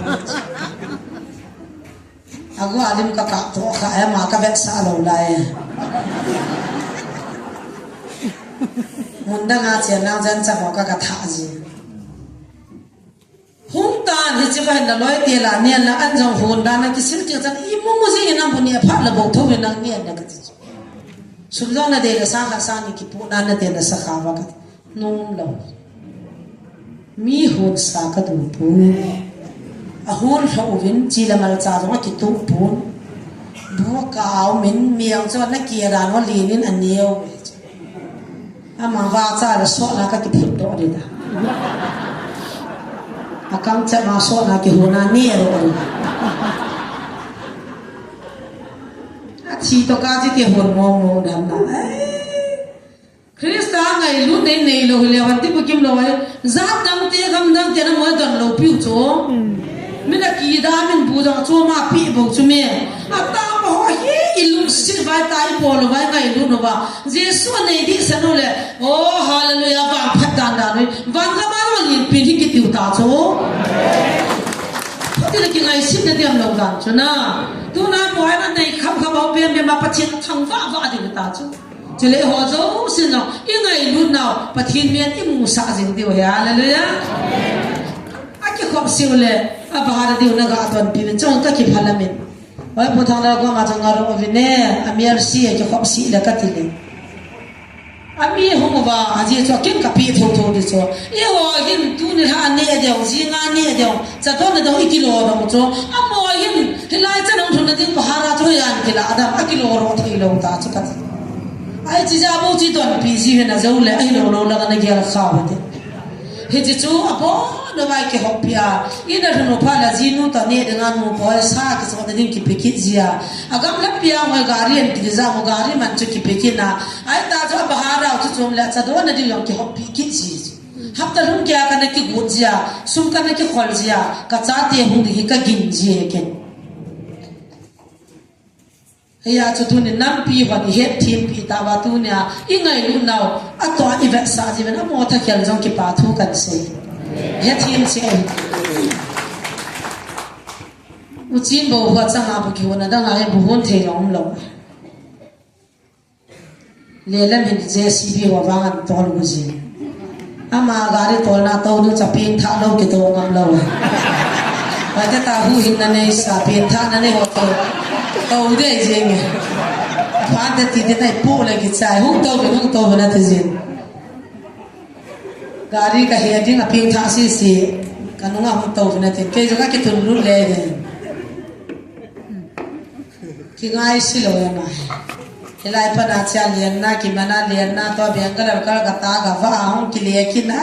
A go a lim ka ka to kha, ama ka vet sa lo lai. Mun dang a chen lang jan cha ho ka ka tha ji. Hung tan hi chi va hin na loi te la nian la an jong hun dan na kisil ki chan i mu mu ji in am bu ni a phat la bo tho hin nang nian na ka ti. Sum jong na de la sa kha sa ni ki pu na na de la sa kha va ka ti. Nung lo. Mi hun sa ka du pu. A hun lo vin chi la mal cha jong a ki tu pu. Bu ka au min mi ang cho na ki ra no li nin a neo. Ama va cha la so la ka ki phut do ri da. A kang cha ma so la ki hu na ni ro ri. A thi to ka ji ki hun mo mo dam na. Ai. Krista ngailut nei nei lo hi le van ti bu kim lo ai. Za dang te gam dang te na mo don lo piu cho. Min a ki da min bu jong cho ma pi bo chu me. A ta ma ho hi i lung si vai ta i po lo vai ngailut no va. Jesu nei di sa no le. Oh, hallelujah, vang phat dan dan noi. Vang ka ma lo lin pin hi ki tiu ta cho. Tile kingaisim na diam lo dan chu na. Tuna poi na nei kham kham ho pian pian ma Pathen thangvah vah ding ta chu. Chule ho jousen na i ngailut nau Pathen min i musah jing diu ahi. Hallelujah. A kikhop sih u le a bahar diu na ga tonpi min chong ka kiphal amin. Oi, Pu Thanglal koma chang a ro vin e, a mial si e, kikhop si le ka ti le. A mi hung uva, a ji chu a kin ka pi tho tho di chu. I ho hin tuni lha ne deu, ji nga ne deu, cha to na deu i kilo ro chu. A mo hin, hilai cha nong thun na ding bahar a chu yan kila, adam a kilo ro thei lo ta chu ka ti. Ai chi ja bo chi tonpi ji hin a jo le, ai lo lo la na gel kha ba ti. Hiche chu abon uva i kihoupi a, ina lhun u phat le jinu toh neh dinga nu poi sa kichotna ding kipe kit jia. Agam lampi a hoi gari an kiti jam u gari man chu kipe kit na. Ahita chu abahar a chu chom le cha dona ding jong kihoupi kit ji chu. Hapta lhung kia kana kigot jia, sum kana kikhol jia, ka chate hung ding hi ka gin ji e ken. Hia chu tunin nampi hon i hetthem pi tauva tunia i ngailut nau, atoh a i vetsah jiuvin a mo thakhel jong kipa thu kan sei. Hetthem sei. U Chin bo hua changa bu kihon a dang a bu hon thei lou um lou. Lelem hin J C B hua vang an tol u ji. Ama gari tolna tou nu cha pengthah lou kitou ngam lou. Ate ta huhhingna nei sa pengthahna nei ho tou. Tou dei jeng e. Phante ti te nai pu le kichai. Hung tou ve, hung tou ve na ti jin. Gari ka he ding a pengthah sisi. Ka nunga hung tou ve na ti. Kei jong ka kitun lut le ding. Kingaisi lou e ma. Hilai pana chia lenna, kimana lenna, tua Bangalore kal kata ka va a hung kile kina.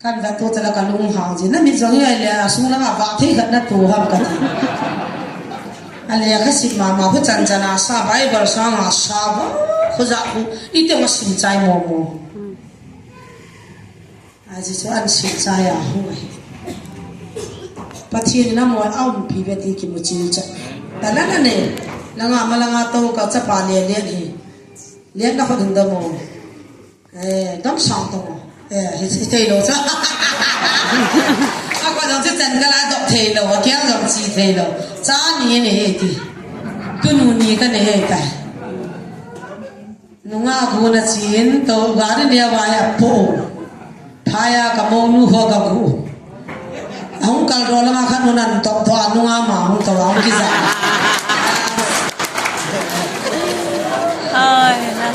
Kan va tu chala ka lunghang ji. Na mit jong hi ai le a sung lama va thei khat na tu ham ka ti. A le ka sim mama khu chan chan a sa Bible sang a sa va khu ja khu i te ma sim chai mo mo. A ji chu an sim chai a hung ahi. Pathen in a mo a umpi ve ti kimu chil cha. Ta la na ne. Langa ma langa to ka chapa le le hi. Le na kho ding da mo. Eh, dam sang to mo. Eh, hi, hi thei lou cha. A ko dam chu chan ka la dok thei lou, a kiang dam chi thei lou. Cha ni ni he ti. Tu nu ni ka ni he ta. Nunga gu na chin to gari ne wa ya po. Phaya ka mo nu ho ka gu. Ahung kal ro lama khan nun an tok tho a nunga ma hung to a hung kija. Oi, na.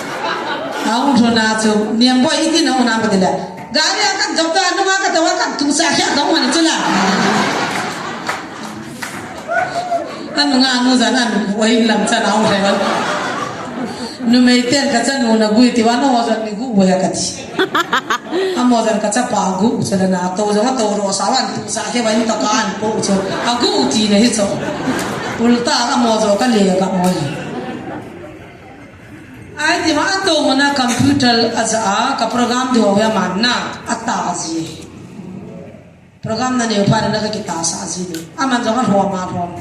Ahung thona chu, niam boi iti na una ba dile. Gari a kan tok to a nunga ka to a kan tu sa kya ka hung ani chula. Anunga nu jan an gu oi lam chan ahung he. Numei ten ka chanu na gu ti wa no jan ni gu gu ya ka ti. Amo jan ka chapa gu u chule na to jong a to ro sa wan tu sa he wan to ka an po u chu. A gu u ti na hi chu. Ulta ka mo jo ka le ka mo. Ai ti ma a to mo na computer a ja a ka program di ho ya man na a ta ji. Program na neo pha na ka kita sa ji ni. Aman jong a hom a hom.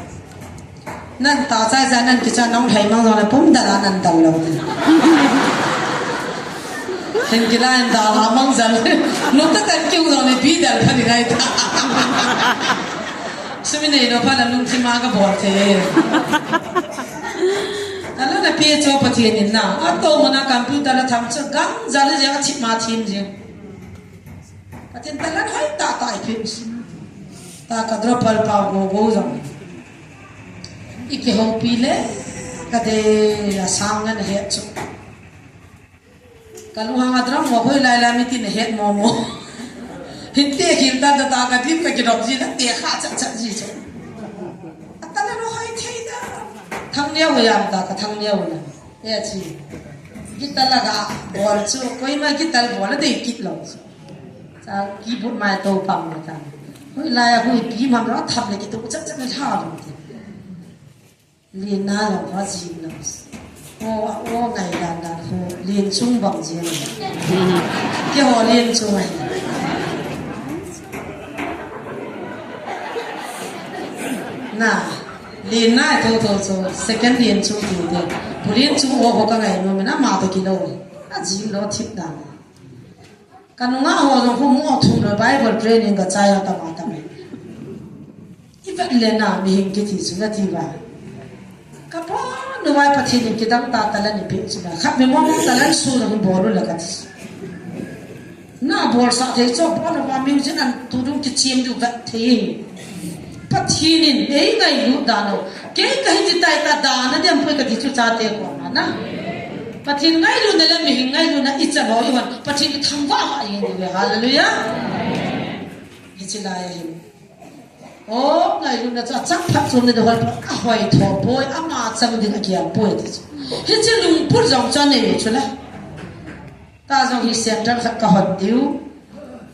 Nan ta chai chai nan kicha nong thei mang jong le pum dal a nan dal lou ni. Hin kila nan dal a mang jal. Nong ta tan kiu jong le bi dal pha ni ngai ta. Sumi nei lo pha na lungthim a ka bol thei. Ala na pi cho Pathen in na. A to mo na computer la tham cho gang jal le jang thip ma thim jing. Pathen ta lan hoi ta ta i phim si. Ta ka drop pal pa go go jong. I kihoupi le ka de a sang ngan he chu. Ka lunghang a drum mo hoi lai lai mi tin he mo mo. Hin te khil ta ta ka dim ka kidop ji la te kha chat chat ji chu. A ta lan hoi thei da. Thang neo yam ta ka thang neo na. E chi. Guitar la ga bol chu koima guitar bol a dei kit lou chu. Cha keyboard mai to pang le ta. Hoi lai a hoi pi mam lo thap le kitu chak chak le tha lo ti. Lin na lo ha ji lo. O o ngai dan dan ho lin chung bang ji lo. Ke ho lin chung ai. Na lin na to to to second lin chung ti de. Pu lin chung o ho ka ngai no me na ma to ki lo. A ji lo thip dan. Ka nunga ho jong khu mo thum lo Bible training ka chai a tama tama. Vet le na, mihing kiti chu nati va. Ka pon uva Pathen in kidang tah talent eipeh chu na. Khat mi mong talent su na hin bol u la kati. Na bolsah thei chu, pon uva music an tu dung kichem diu vet thei. Pathen in ei ngailut dan u. Kei kahi ti tai ta dan a diam poi kati chu chate koma na. Pathen ngailutna le mihing ngailutna ichan ho ihon. Pathen ithangvah vah jeng diu ve. Hallelujah. Hiche lai a hin. O, ngailutna chu achang phatchomna ding hol, ahoi tho poi, ama chang ding agel poi ti chu. Hiche lungput jong chu anei chu la. Ta jong hi center khat kahon diu.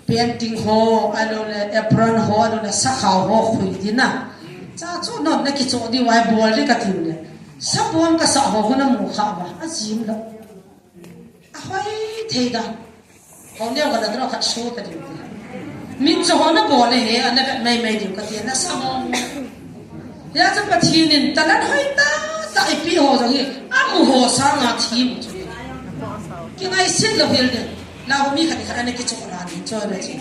Painting ho, ahilou le apron ho, ahilou le sakhao ho khui ding na. Cha chu non na kichoh diu ahi bol ding kati u le. Sabon kasah ho khu namu kha uva, ajim lou. Ahoi thei dan. Hou neo ka na dro khat so ta diu. Min cho ho nabol e he, ana vet mai mai diu kati, nasa mong. Hijeh chun Pathen in talent hoi tah tah eipeh ho jong hi, amu ho sanga thi mu chu. Kingaiset lou hel ding. Lau mi khat khat ana kichoh la ding, choi na chi.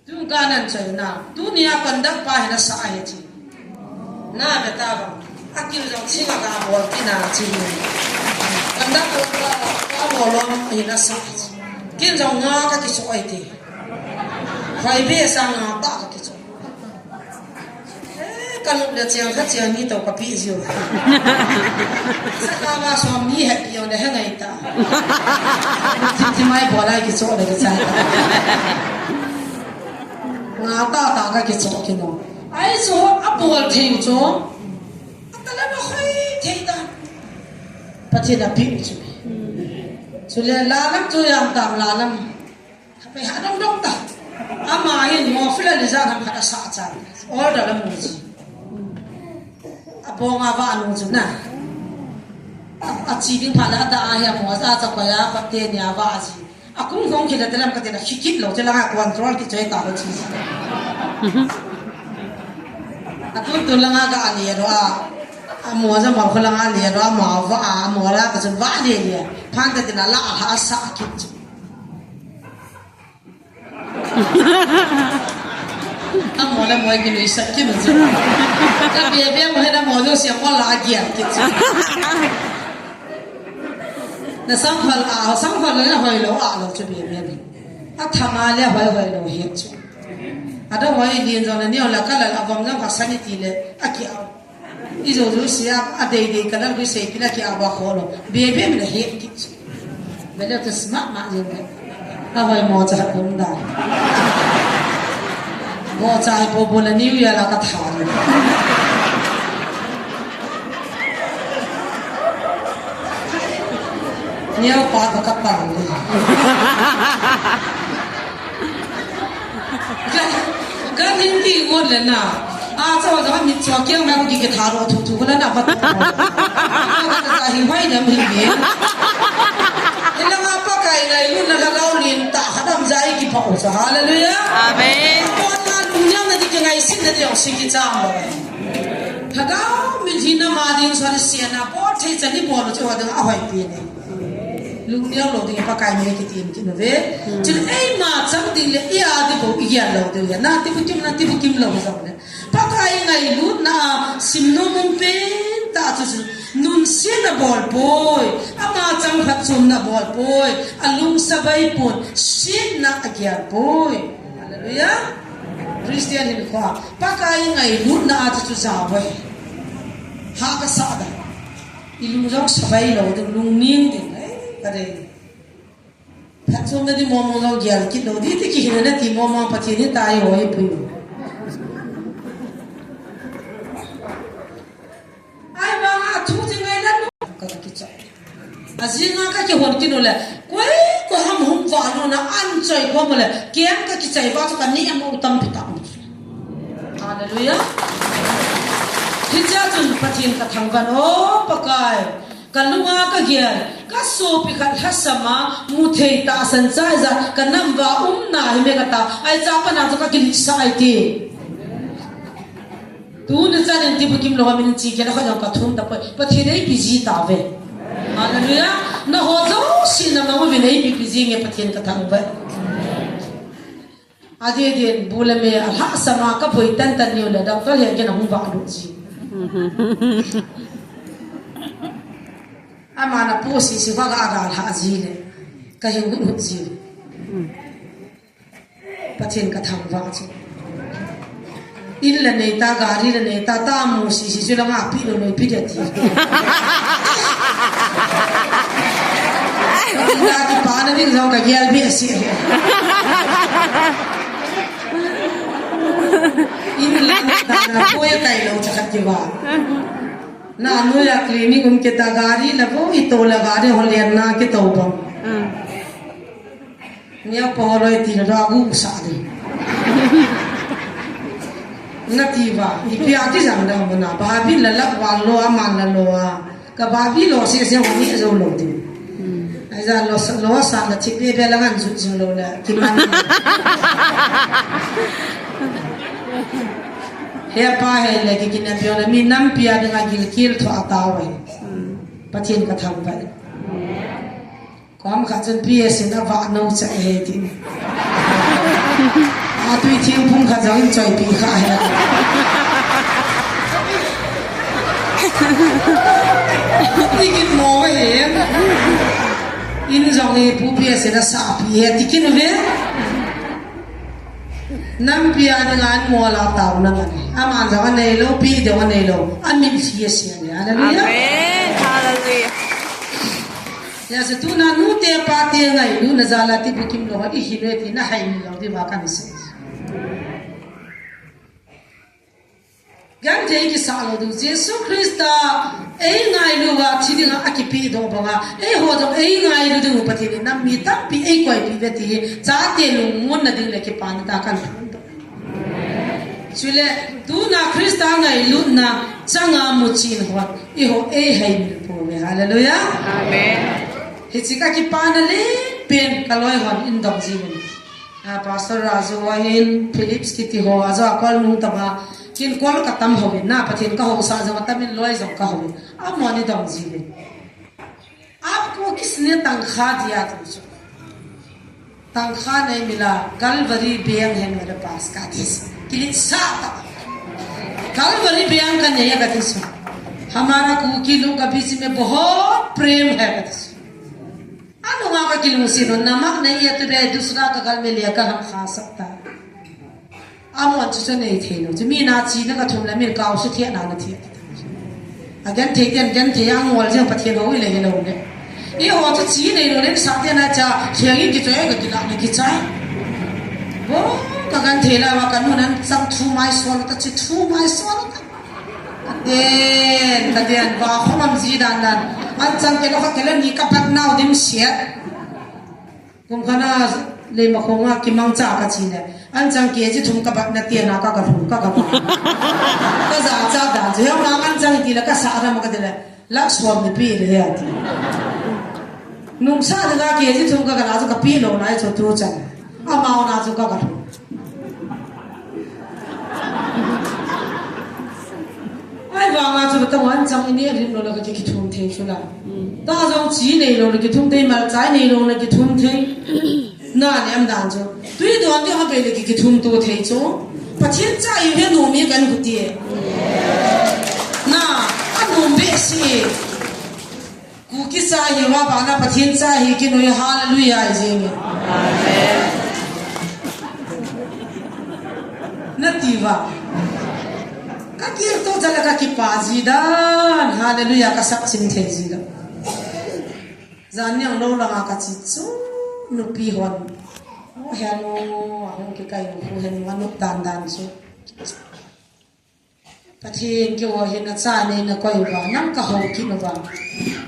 Tun ka nan choi na, tunia conduct pa hi nasa ahi chi. Na ve ta vang. Akil jong chinga ka bol kit na chi. Conduct pa, pa bol lom hi nasa ahi chi. Ken jong nga kakichoh ahi ti. Hoi be sa nga tah kakichoh. Eh, ka nop le chiang khat chiang ni to kape jiu. Sa ka va som ni he pi o le he ngai ta. Thim thim mai bol a kichoh le kichai. Nga tah tah kakichoh kit u. Ahi chu abol thei u chu. Atalent ahoi thei ta. Pathen in apeh u chu. Chule la lam chu jam tam la lam. Pai ha dong dong ta. Ama hin mo fila le jan ham khat asa chan. Order la mu ji. Abong a va nu chu na. A, achi ding pha la da a hi amo a cha koi a pa te ni a va ji. Akung khong khila telam ka te na khikit lou, che langa control kichoi ta lou chi. Atun tun langa ka ali ro a. Amo ja ma khu langa ali ro a ma va a, amo la ka chun va le le. Phan te na la ha sa kit chu. Amo le moi kinuisat kit u chu. Ka bebe mo he na mo jo sia mo la agian kit chu. Na sangkhol a, sangkhol le na hoilou a lou chu bebe le. Athama le hoi hoilou hi chu. Adang hoi din jong na neo la ka la la vom jong ka sani ti le aki a. Ijo jo sia, adei dei ka lal kui sei pila ki awa kholo. Bebe mi la he ki. Bele to smart ma jeng ka. Ahoi mo cha kum da. Mo cha ai po bo la New Year la ka tha ni. Neo pa ka ka pa ni. Gan, gan hin ti ngot le na. A, chawa chawa mit chawa kiang na ki ki tharo thu thu ko la na ba. Ka hi hoi na mi ni. Ila ma Pakai ngailutna la lau lin ta hadam jai ki pa u sa. Hallelujah. Amen. Ko na lungniam na di ki ngaisit na di ong si ki chang ba. Lhagao min hin ama ding sari siana, bol thei chan ni bol chu ding ahoi pi ni. Lungneo lou ding Pakai min kitim kit uve. Chun eima chang ding le i a di bou i gel lou ding le. Na tibukim na tibukim lou jong le. Pakai ngailutna a simnom um pen tah chu chu. Nunsiatna bol poi. Ama chang phatchomna bol poi. Alung sabai pon. Siatna agel poi. Hallelujah. Christian hinkhoa Pakai ngailutna a chu chu jao e. Ha ka sa da. I lung jong sabai lou ding, lungning ding. Ei, ka dei. Phatchomna di momo jong gel kit lou di, ti kihin na ti momo Pathen hi tai ho hi pui. Ai, vang a thu chi ngai la nu. Ka kichai. Ajing a ka kihon kit u le. Koi, koi ham hung va nu na an choi ko mo le. Kem ka kichai va chu ka ni am u tam pi ta. Hallelujah. Hichea chun Pathen ka thangvah in, O Pakai, ka lunga ka gel, ka sopi khat lhasam a, mu thei tahsan chai jat, ka nam va umna hi me ka ta, ai cha pa na chu ka kilih sah ai ti. Tuni chan in tibukim lou a min chi kei na kha jong ka thum ta poi. Pathen in ei pi ji ta ve. Hallelujah. Na ho jouse na mang uvin ei pi pi ji nge Pathen ka thangvah. Adeh din, bu le me, alhahsam a kapui tantan niu le, doctor hin ken ahung vah lut ji. Aman apu sisi va ga ga lha ji le, kahin gu gu ji. Pathen kathangvah chu. In la nei ta, gari la nei ta, tamu sisi chu la ngapi lou lou pi de ti. Ina kipana ding jong kagel behseh e. In la nei ta na poi kai lou cha khat kiva. Na noiya clinic um kit a gari la vo, ito la gari holen na kito bang. Nia po loi ti la gu sa di. Nati ba, ipi a ti jang da mo na, ba bin la la wa lo a man la lo a. Ka ba bi lo se se ho ni zo lo di. Ai ja lo sa, lo sa la ti be be la ngan ju jing lo la, ki man. He pa he le ki kin a pio na mi nampi a dinga gilkel tho a ta wai. Pathen kathangvah. Kom khat chun P S in avah nou cha he tin. Atui thingphung khat jong in choipi kha he. Tikin mo ve he. In jong e pu P S in asahpi he tikin ve. Nampi a dinga an mo la tao na mani. Aman jong anei lou, pi jong anei lou. Amin si a si a ni. Hallelujah. Amen. Hallelujah. Ya se tu na nu te pa te ngai, nu na jala ti bukim lou, i hi le ti na hai ni lou, ti ba kan se. Genthei kisah lou diu, Jesu Christa ei ngailu uva thi dinga akipe doh banga, eiho jong ei ngailu diu Pathen in nam mi tampi eikoipi uve ti hi, chate lungmonna ding le kipana tah a kahin phon doh. Chule, tuna Christa ngailutna changa muchen hon, eiho eihei mil pouve. Hallelujah. Amen. Hiche kakipana le pen kaloi hon in dong jiuvin. A, Pastor Raju ho hin, Phillips kiti ho, ajo a kol nung tama, kin kol katam hovin, na Pathen kahousa jong atamin loi jong kahouvin. Amon in dong jiuvin. Aap ko kisne tangkha diya tu chu. Tangkha nahi mila, Calvary Bank hai mere paas kati chu. Kilit sa ta. Calvary Bank ka nahi kati chu. Hamara Kuki log ka beech mein bahut prem hai kati chu. Anunga kakilungset un, namak nahi hai to bhi dusra ka ghar mein lekar hum kha sakta hai. Amon chu chu nei thei lou. Chu mi na chi na kathum la min kau su thia na na thia. Agenthei ten genthei angol jeng Pathen hou le hilou le. Eiho chu chi neilou le sa te na cha, thiang in kichoi ka kila na kichai. Bo, kagenthei la ma kanu nan chang thu mai so ta chi thu mai so ta. Aden, ka den, va khomam ji dan dan. An chang ke lo kha ke lo ni ka pat nau dim siat. Kum khana le ma khonga kimangcha kachi le. An chang ke ji thum ka bat na te na ka ka thum ka ka ba. Ka ja cha dan ji. Hema an chang ti le ka sa ra ma ka de le. Lak som ni pi le ya ti. Nung sa de ka ke ji thum ka ka la chu ka pi lou nai chu tu chan. Amau na chu ka ka thum. Ahivanga chu tah an chang in lim lou le ka kithum thei chu la. Tah jong chi neilou le kithum thei, malchai neilou le kithum thei. Na nem dan chu. Tui don ti ha be le kithum to thei chu. Pathen cha i ve nu mi kan ku ti. Na, a nu be si. Kuki cha hi va bana Pathen cha hi kinoi, hallelujah, i jing e. Nati va. Ka kir to jala ka kipa ji dan, hallelujah, ka sak chim thei ji dan. Jan niang lou langa ka chi chu, nupi hon. O henu, ahung kikai nu, henu, anu dan dan chu. Pathen keiho hin nacha nei nakoi uva, nang kahou kit uva.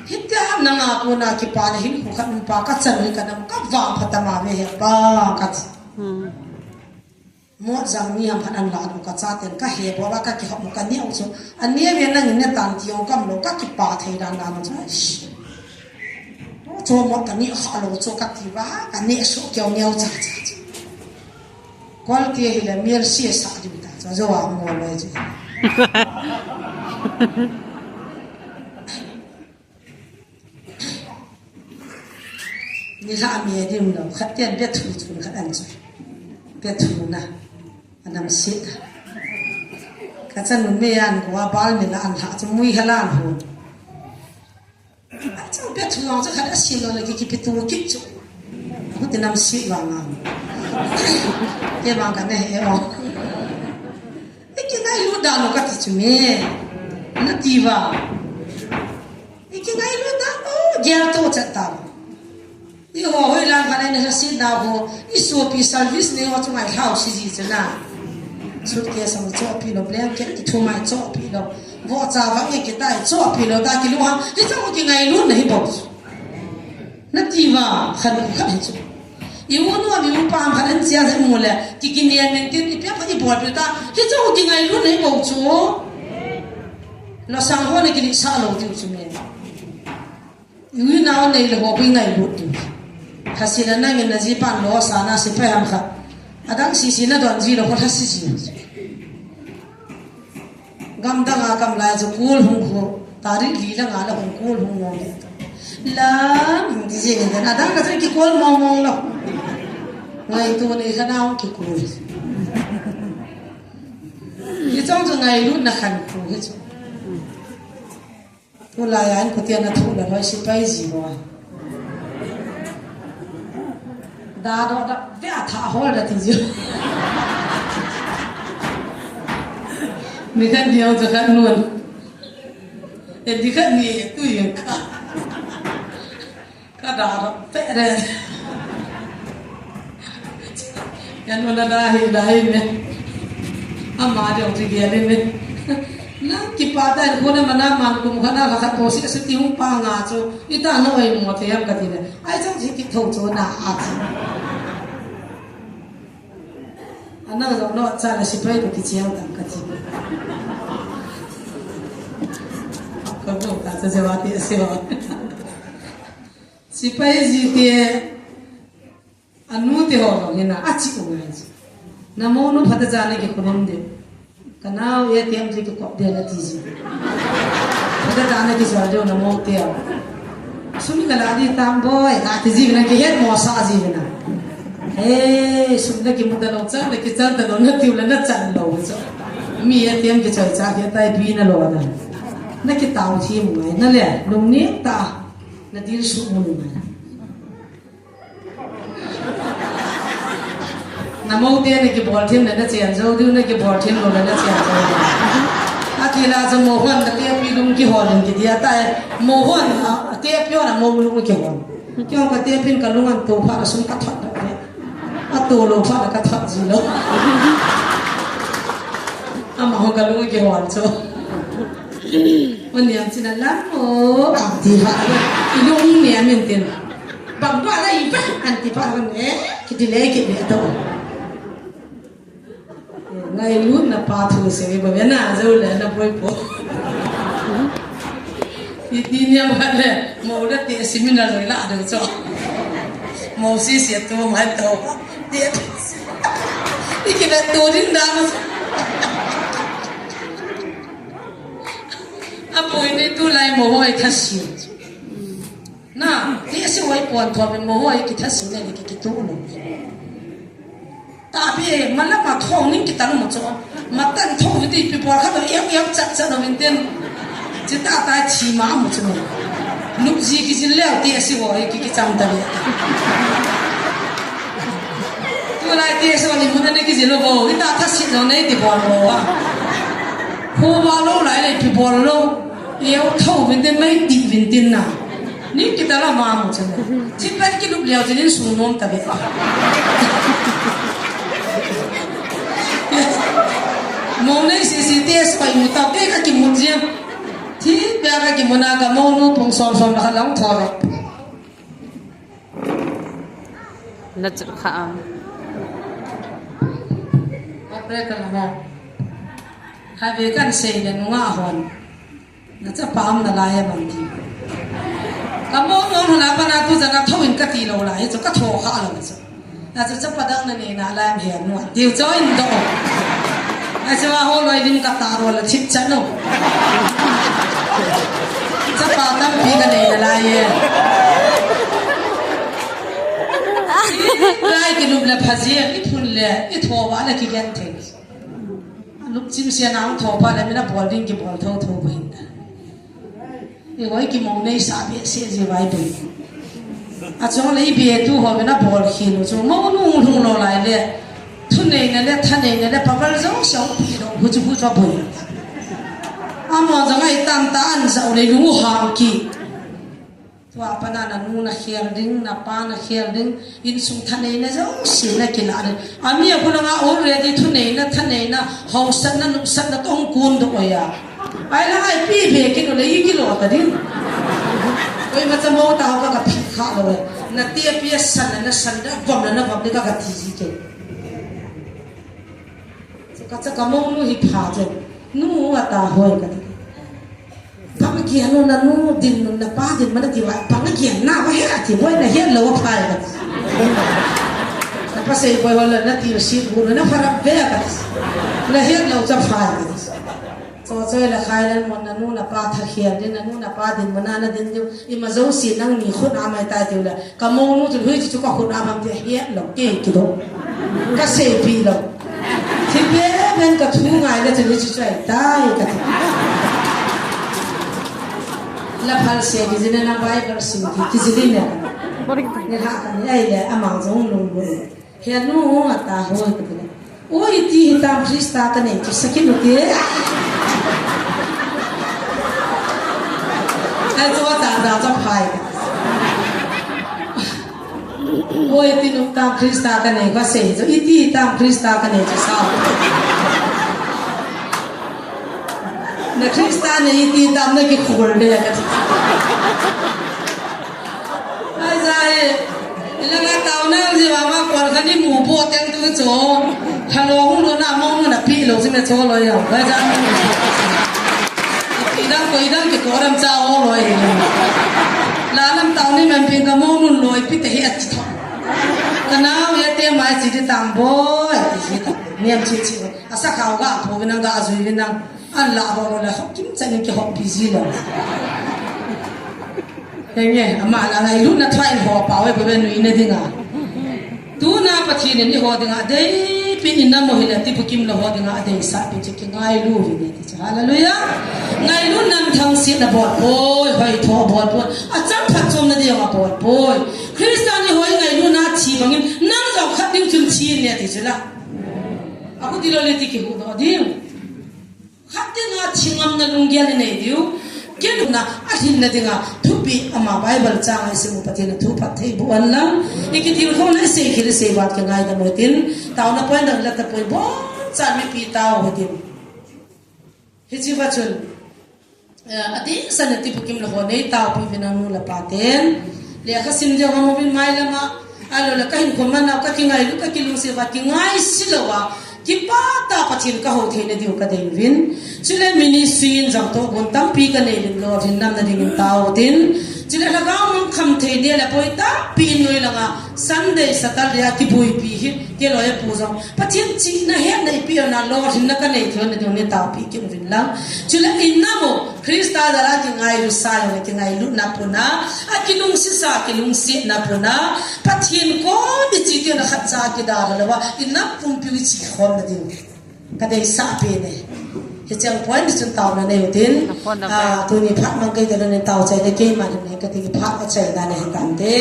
Hitia nanga kona kipana hin khu khat um pa kachan hi kanam kavang phatama ve he pa kati. Mot jang ni ham phat an la kacha ten kahe bol a kakihop u kaneo chu. Ane ve nangin netan ti u kamlou kakipa thei dan dan chu. Chu mot kane khalou chu kati va, kane su keu neo cha cha chu. Kol ti hile mial si sa di ta. Sa jo a mo lo ji. Ni la mi dim lo, khat tian be thu chun khat an chu. Pia thu na. Anam sit. Ka chanu me an ko a bal me la an ha chu mui ha lan ho. Chu pia thu ang chu khat a sit lo le ki ki pi tu ki chu. Hu te nam sit lo nga. Ke bang ka ne he o. Iki ngai lu da lo ka ti chu me. Na ti va. Iki ngai lu da o gel to chat ta. Iho hoilang khat in lhasetna ho, isopi service nei ho chunga ilhau siji chuna. Suitcase a chohpi lo, blanket kithum a chohpi lo. Vohcha vang e kitai chohpi lo, ta kilunghang. Hichu kingailutna hi bou chu. Nati va, khat khat hichu. I u nu, i u pa ham khat in chia jeng mu le, ki kiniam in tin, i pia pa i bol pi ta. Hichu kingailutna hi bou chu. Losang ho na kilisa lo diu chu me. Ui nau nei le ho kui ngailut tu. Kha sila nangin na jipan lo sa na si pa ham kha. Adang sisi na don ji lo kho tha sisi. Gam dang a kam lai chu kul hung kho. Tarik li la nga la hung kul hung mo le. Lam hung ti ji ni dan. Adang ka chu ki kul mo mo lo. Ngai tu nei kha na hung ki kul. Hi chong chu ngailutna khan khu hi chu. Tulai a in khutia na thu la loi sipai ji ho. Da do da, ve a tha hol da ti ji. Mi khat diu chu khat nun. E di khat ni tu yin ka. Ka da da pe re. Yan wala da hi da hi me. Ama de ong ti ge le me. Na ki pa da ko na mana man kum khana ka khat ko si si ti hung pa nga chu. Ita no ai mo te yam ka ti le. Ai chang si ki tho chu na a chu. Ana jong no cha la sipai to ki chiang tam ka ti. Ka bo ta cha je wa ti se wa. Sipai ji te, anu te ho jong hina, a chi u ngai chu. Na monu phat a cha na kikhulim de. Ka nau A T M chu kikop de na ti ji. Phat a cha na kijol de na mo te. Sum ka la di tam boi, a ti ji na kihet mo sa ji na. Hey, sum na kimu ta lo, chan na kichal ta lo, na tiu la na chan lo chu. Mi A T M kichoi cha ke tai pi na lo da. Na kitao thi mu ngai, na le, lungni ta. Na dil su mun na. Na mo te na kibol thim na na chian zo diu na kibol thim lo na na chian zo. A ti la zo mo hon na te pi lung kihol in ki dia tai mo hon a te pi na mo lung kihol. Kyo ka te pin ka lung an to pha na sum ka thot na. A to lo pha na ka thot ji lo. Ama ho ka lung kihol cho. Oniam china lam o, a ti va. I lung niam in tin. Bang ba la i va, an ti va hon e, ki ti le ki le to. Ngailutna pa thu se ba na zo le na boi po. I ti niam ba le, mo da te seminar le la do cho. Mo si se to ma to. Te. I ki na to din da mo. A poi nei tulai mo hoi tha si. Na, ti si hoi pon tho mo hoi ki tha si ne ki ki tu no. Ta bi ma la ma tho ning ki tan mo cho. Ma tan tho vi ti pi por kha to yam yam chat chat no vin tin. Chi ta ta chi ma mo cho. Nup ji ki jin leo ti si hoi ki ki cham ta le. Tulai ti si hoi ni mo ne ki jin lo bo. Ki ta tha si no nei ti bol bo wa. Khu ba lo lai le pi bol lo. Yeu tho vin tin mai ti vin tin na. Ni ki ta la ma mo chen. Chi pen ki lup leo tin sung nom ta be. Mo nei si si te so mu ta ke ka ki mu jia. Thi pe ka ki mu na ka mo nu pung som som na ka lang tho lo. Na chu kha a. Ka pe ka la mo. Kha ve kan sei le nunga hon. Na chapa um nalai a bang ti. Ka mo nom hana pa na tu jana tho in ka ti lo lai, chu ka tho kha lo chu. Na chu chapa dang na nei nalai am he nu. Tiu cho in do. Na chu a ho loi lim ka ta ro la chit cha no. Chapa tampi ka nei nalai e. Lai ki lup la pha ji, i phun Le, i tho va le kigen thei. Lupchim sia nang tho pa le mina bol ding kibol tho tho ko hin. I hoi kimong nei sa be se ji vai be. A chong le i be tu ho mina bol khi lo chu mo nu lung lo lai le. Thuneina le thaneina le paval jong siang pi lo hu chu hu chu boi. Amo jong ai tam ta an sa le lu hang ki. Tua pana na nu na khel ding, na pa na khel ding, insung thaneina jouse na kila ding. Ami a kona nga already thuneina, thaneina, hausatna, nungsatna tong kun do oya. Ai la ai pi be ki no le i kilo ta ding. Koi ma cha mo ta ho ka ka phi kha lo. Na ti a pi a san na san da, vom na na vom ni ka ka ti ji ke. Ka cha ka mo nu hi pha je. Nu a ta hoi ka ti. Pang a kian nu na nu din nu na pa din mana ti wa, pang a kian na wa he a ti, boi na hiat lo a phai ka ti. Na pa sei boi wala na ti si bu na pharap ve ka ti. Na hiat lo cha phai ka ti. Cho choi la khai lan mon na nu na pa tha khial din, na nu na pa din mana na din diu. I ma jouse nang ni khut a mai ta diu la. Ka mo nu chu hui chu ka khut a bang ti hiat lo ke ki do. Ka sei pi lo. Thi be ben ka thu ngai le chu ni chu chai tai ka ti. La phal se ki jin na Bible sim ki, ki jin ne. Ni ha ka ni ai le ama jong lung bu. He nu a ta ho ka ti le. Oi ti hi tam Krista ka nei chu sakin u ti. Ai chu ta da cha phai. Oi, ti nu tam Krista ka nei ka sei chu, i ti tam Krista ka nei chu sao. Na Krista nei i ti tam na kikhol de ka. Ai zai, i la nga tau na ji wa ma kwal ka ni mu bo teng tu chu. Hello, hung lo na mo na pi lo si me cho lo ya. Ai zai. Ti dang koi dang ki ko ram cha o lo e. La lam tau ni man pin ka mo nun lo e pi te hi a ti tho. Ka nau ye te mai chi ti tam boi ti hi ta. Niam chi chi. A sa khau ga pho vin nang ga zui vin nang. An la ho lo la ho kim cha ni ki ho busy lo. Henge, ama la ngailutna thua in ho pa we bo we nui na dinga. Tuna Pathen in eiho dinga adeipi in namo hile ti bukim lo ho dinga adeisah pi chu kingailu uvin ti chu. Hallelujah. Ngailutnan thangsetna bol poi, hoitho bol poi. Achang phat chomna ding a bol poi. Christian eiho ngailutna thi bangin nang jong khat ding chun thi ne ti chu la. Aku ti lo le ti kihuhdoh ding. Khat ding a thi ngamna lunggel i nei diu. Kei lungna a lhinna dinga thupi ama Bible chang a i sim u Pathen a thu phattheiboh hen lang. I kitilkhouna i seikhel i seivat kingaidam u hitin. Taona point dang la tapoi bonchan mipi tao u hitin. Hiche va chun, eh, adingsan a ti bukim la ho nei taopi uvin nang nu le pa ten. Lekha sim ding a mo uvin mai lama. Ahilou le ka hinkho manau, ka kingailu, ka kilungset uva, kingaise louva, kipah tah a Pathen ka hou theina diu ka dei uvin. Chule ministry in jong tohgon tampi ka nei uvin lolhinna namna dingin tao utin. Chule lhagao mang kham thei dia le boi tampi in noi langa Sunday, Saturday a kibuipi hi, kei loi a pu jong. Pathen chihna hetna i peh na lolhinna ka nei theina diu nei taopi kit uvin lang. Chule in namo Christa jal a kingailu sa jong, kingailutna puna, a kilungset sa, kilungsetna puna, Pathen kom i chi tina khat cha kidalha louva, i nam pumpi u i chi khomna diu. Ka deisah pen e. Hiche a point chun taona nei utin, a, tuni phat mang kei te lon in tao chai te keima din nei ka ti phat a chai na nei tante.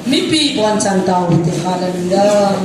Mipi bonchan tao ute. Hallelujah.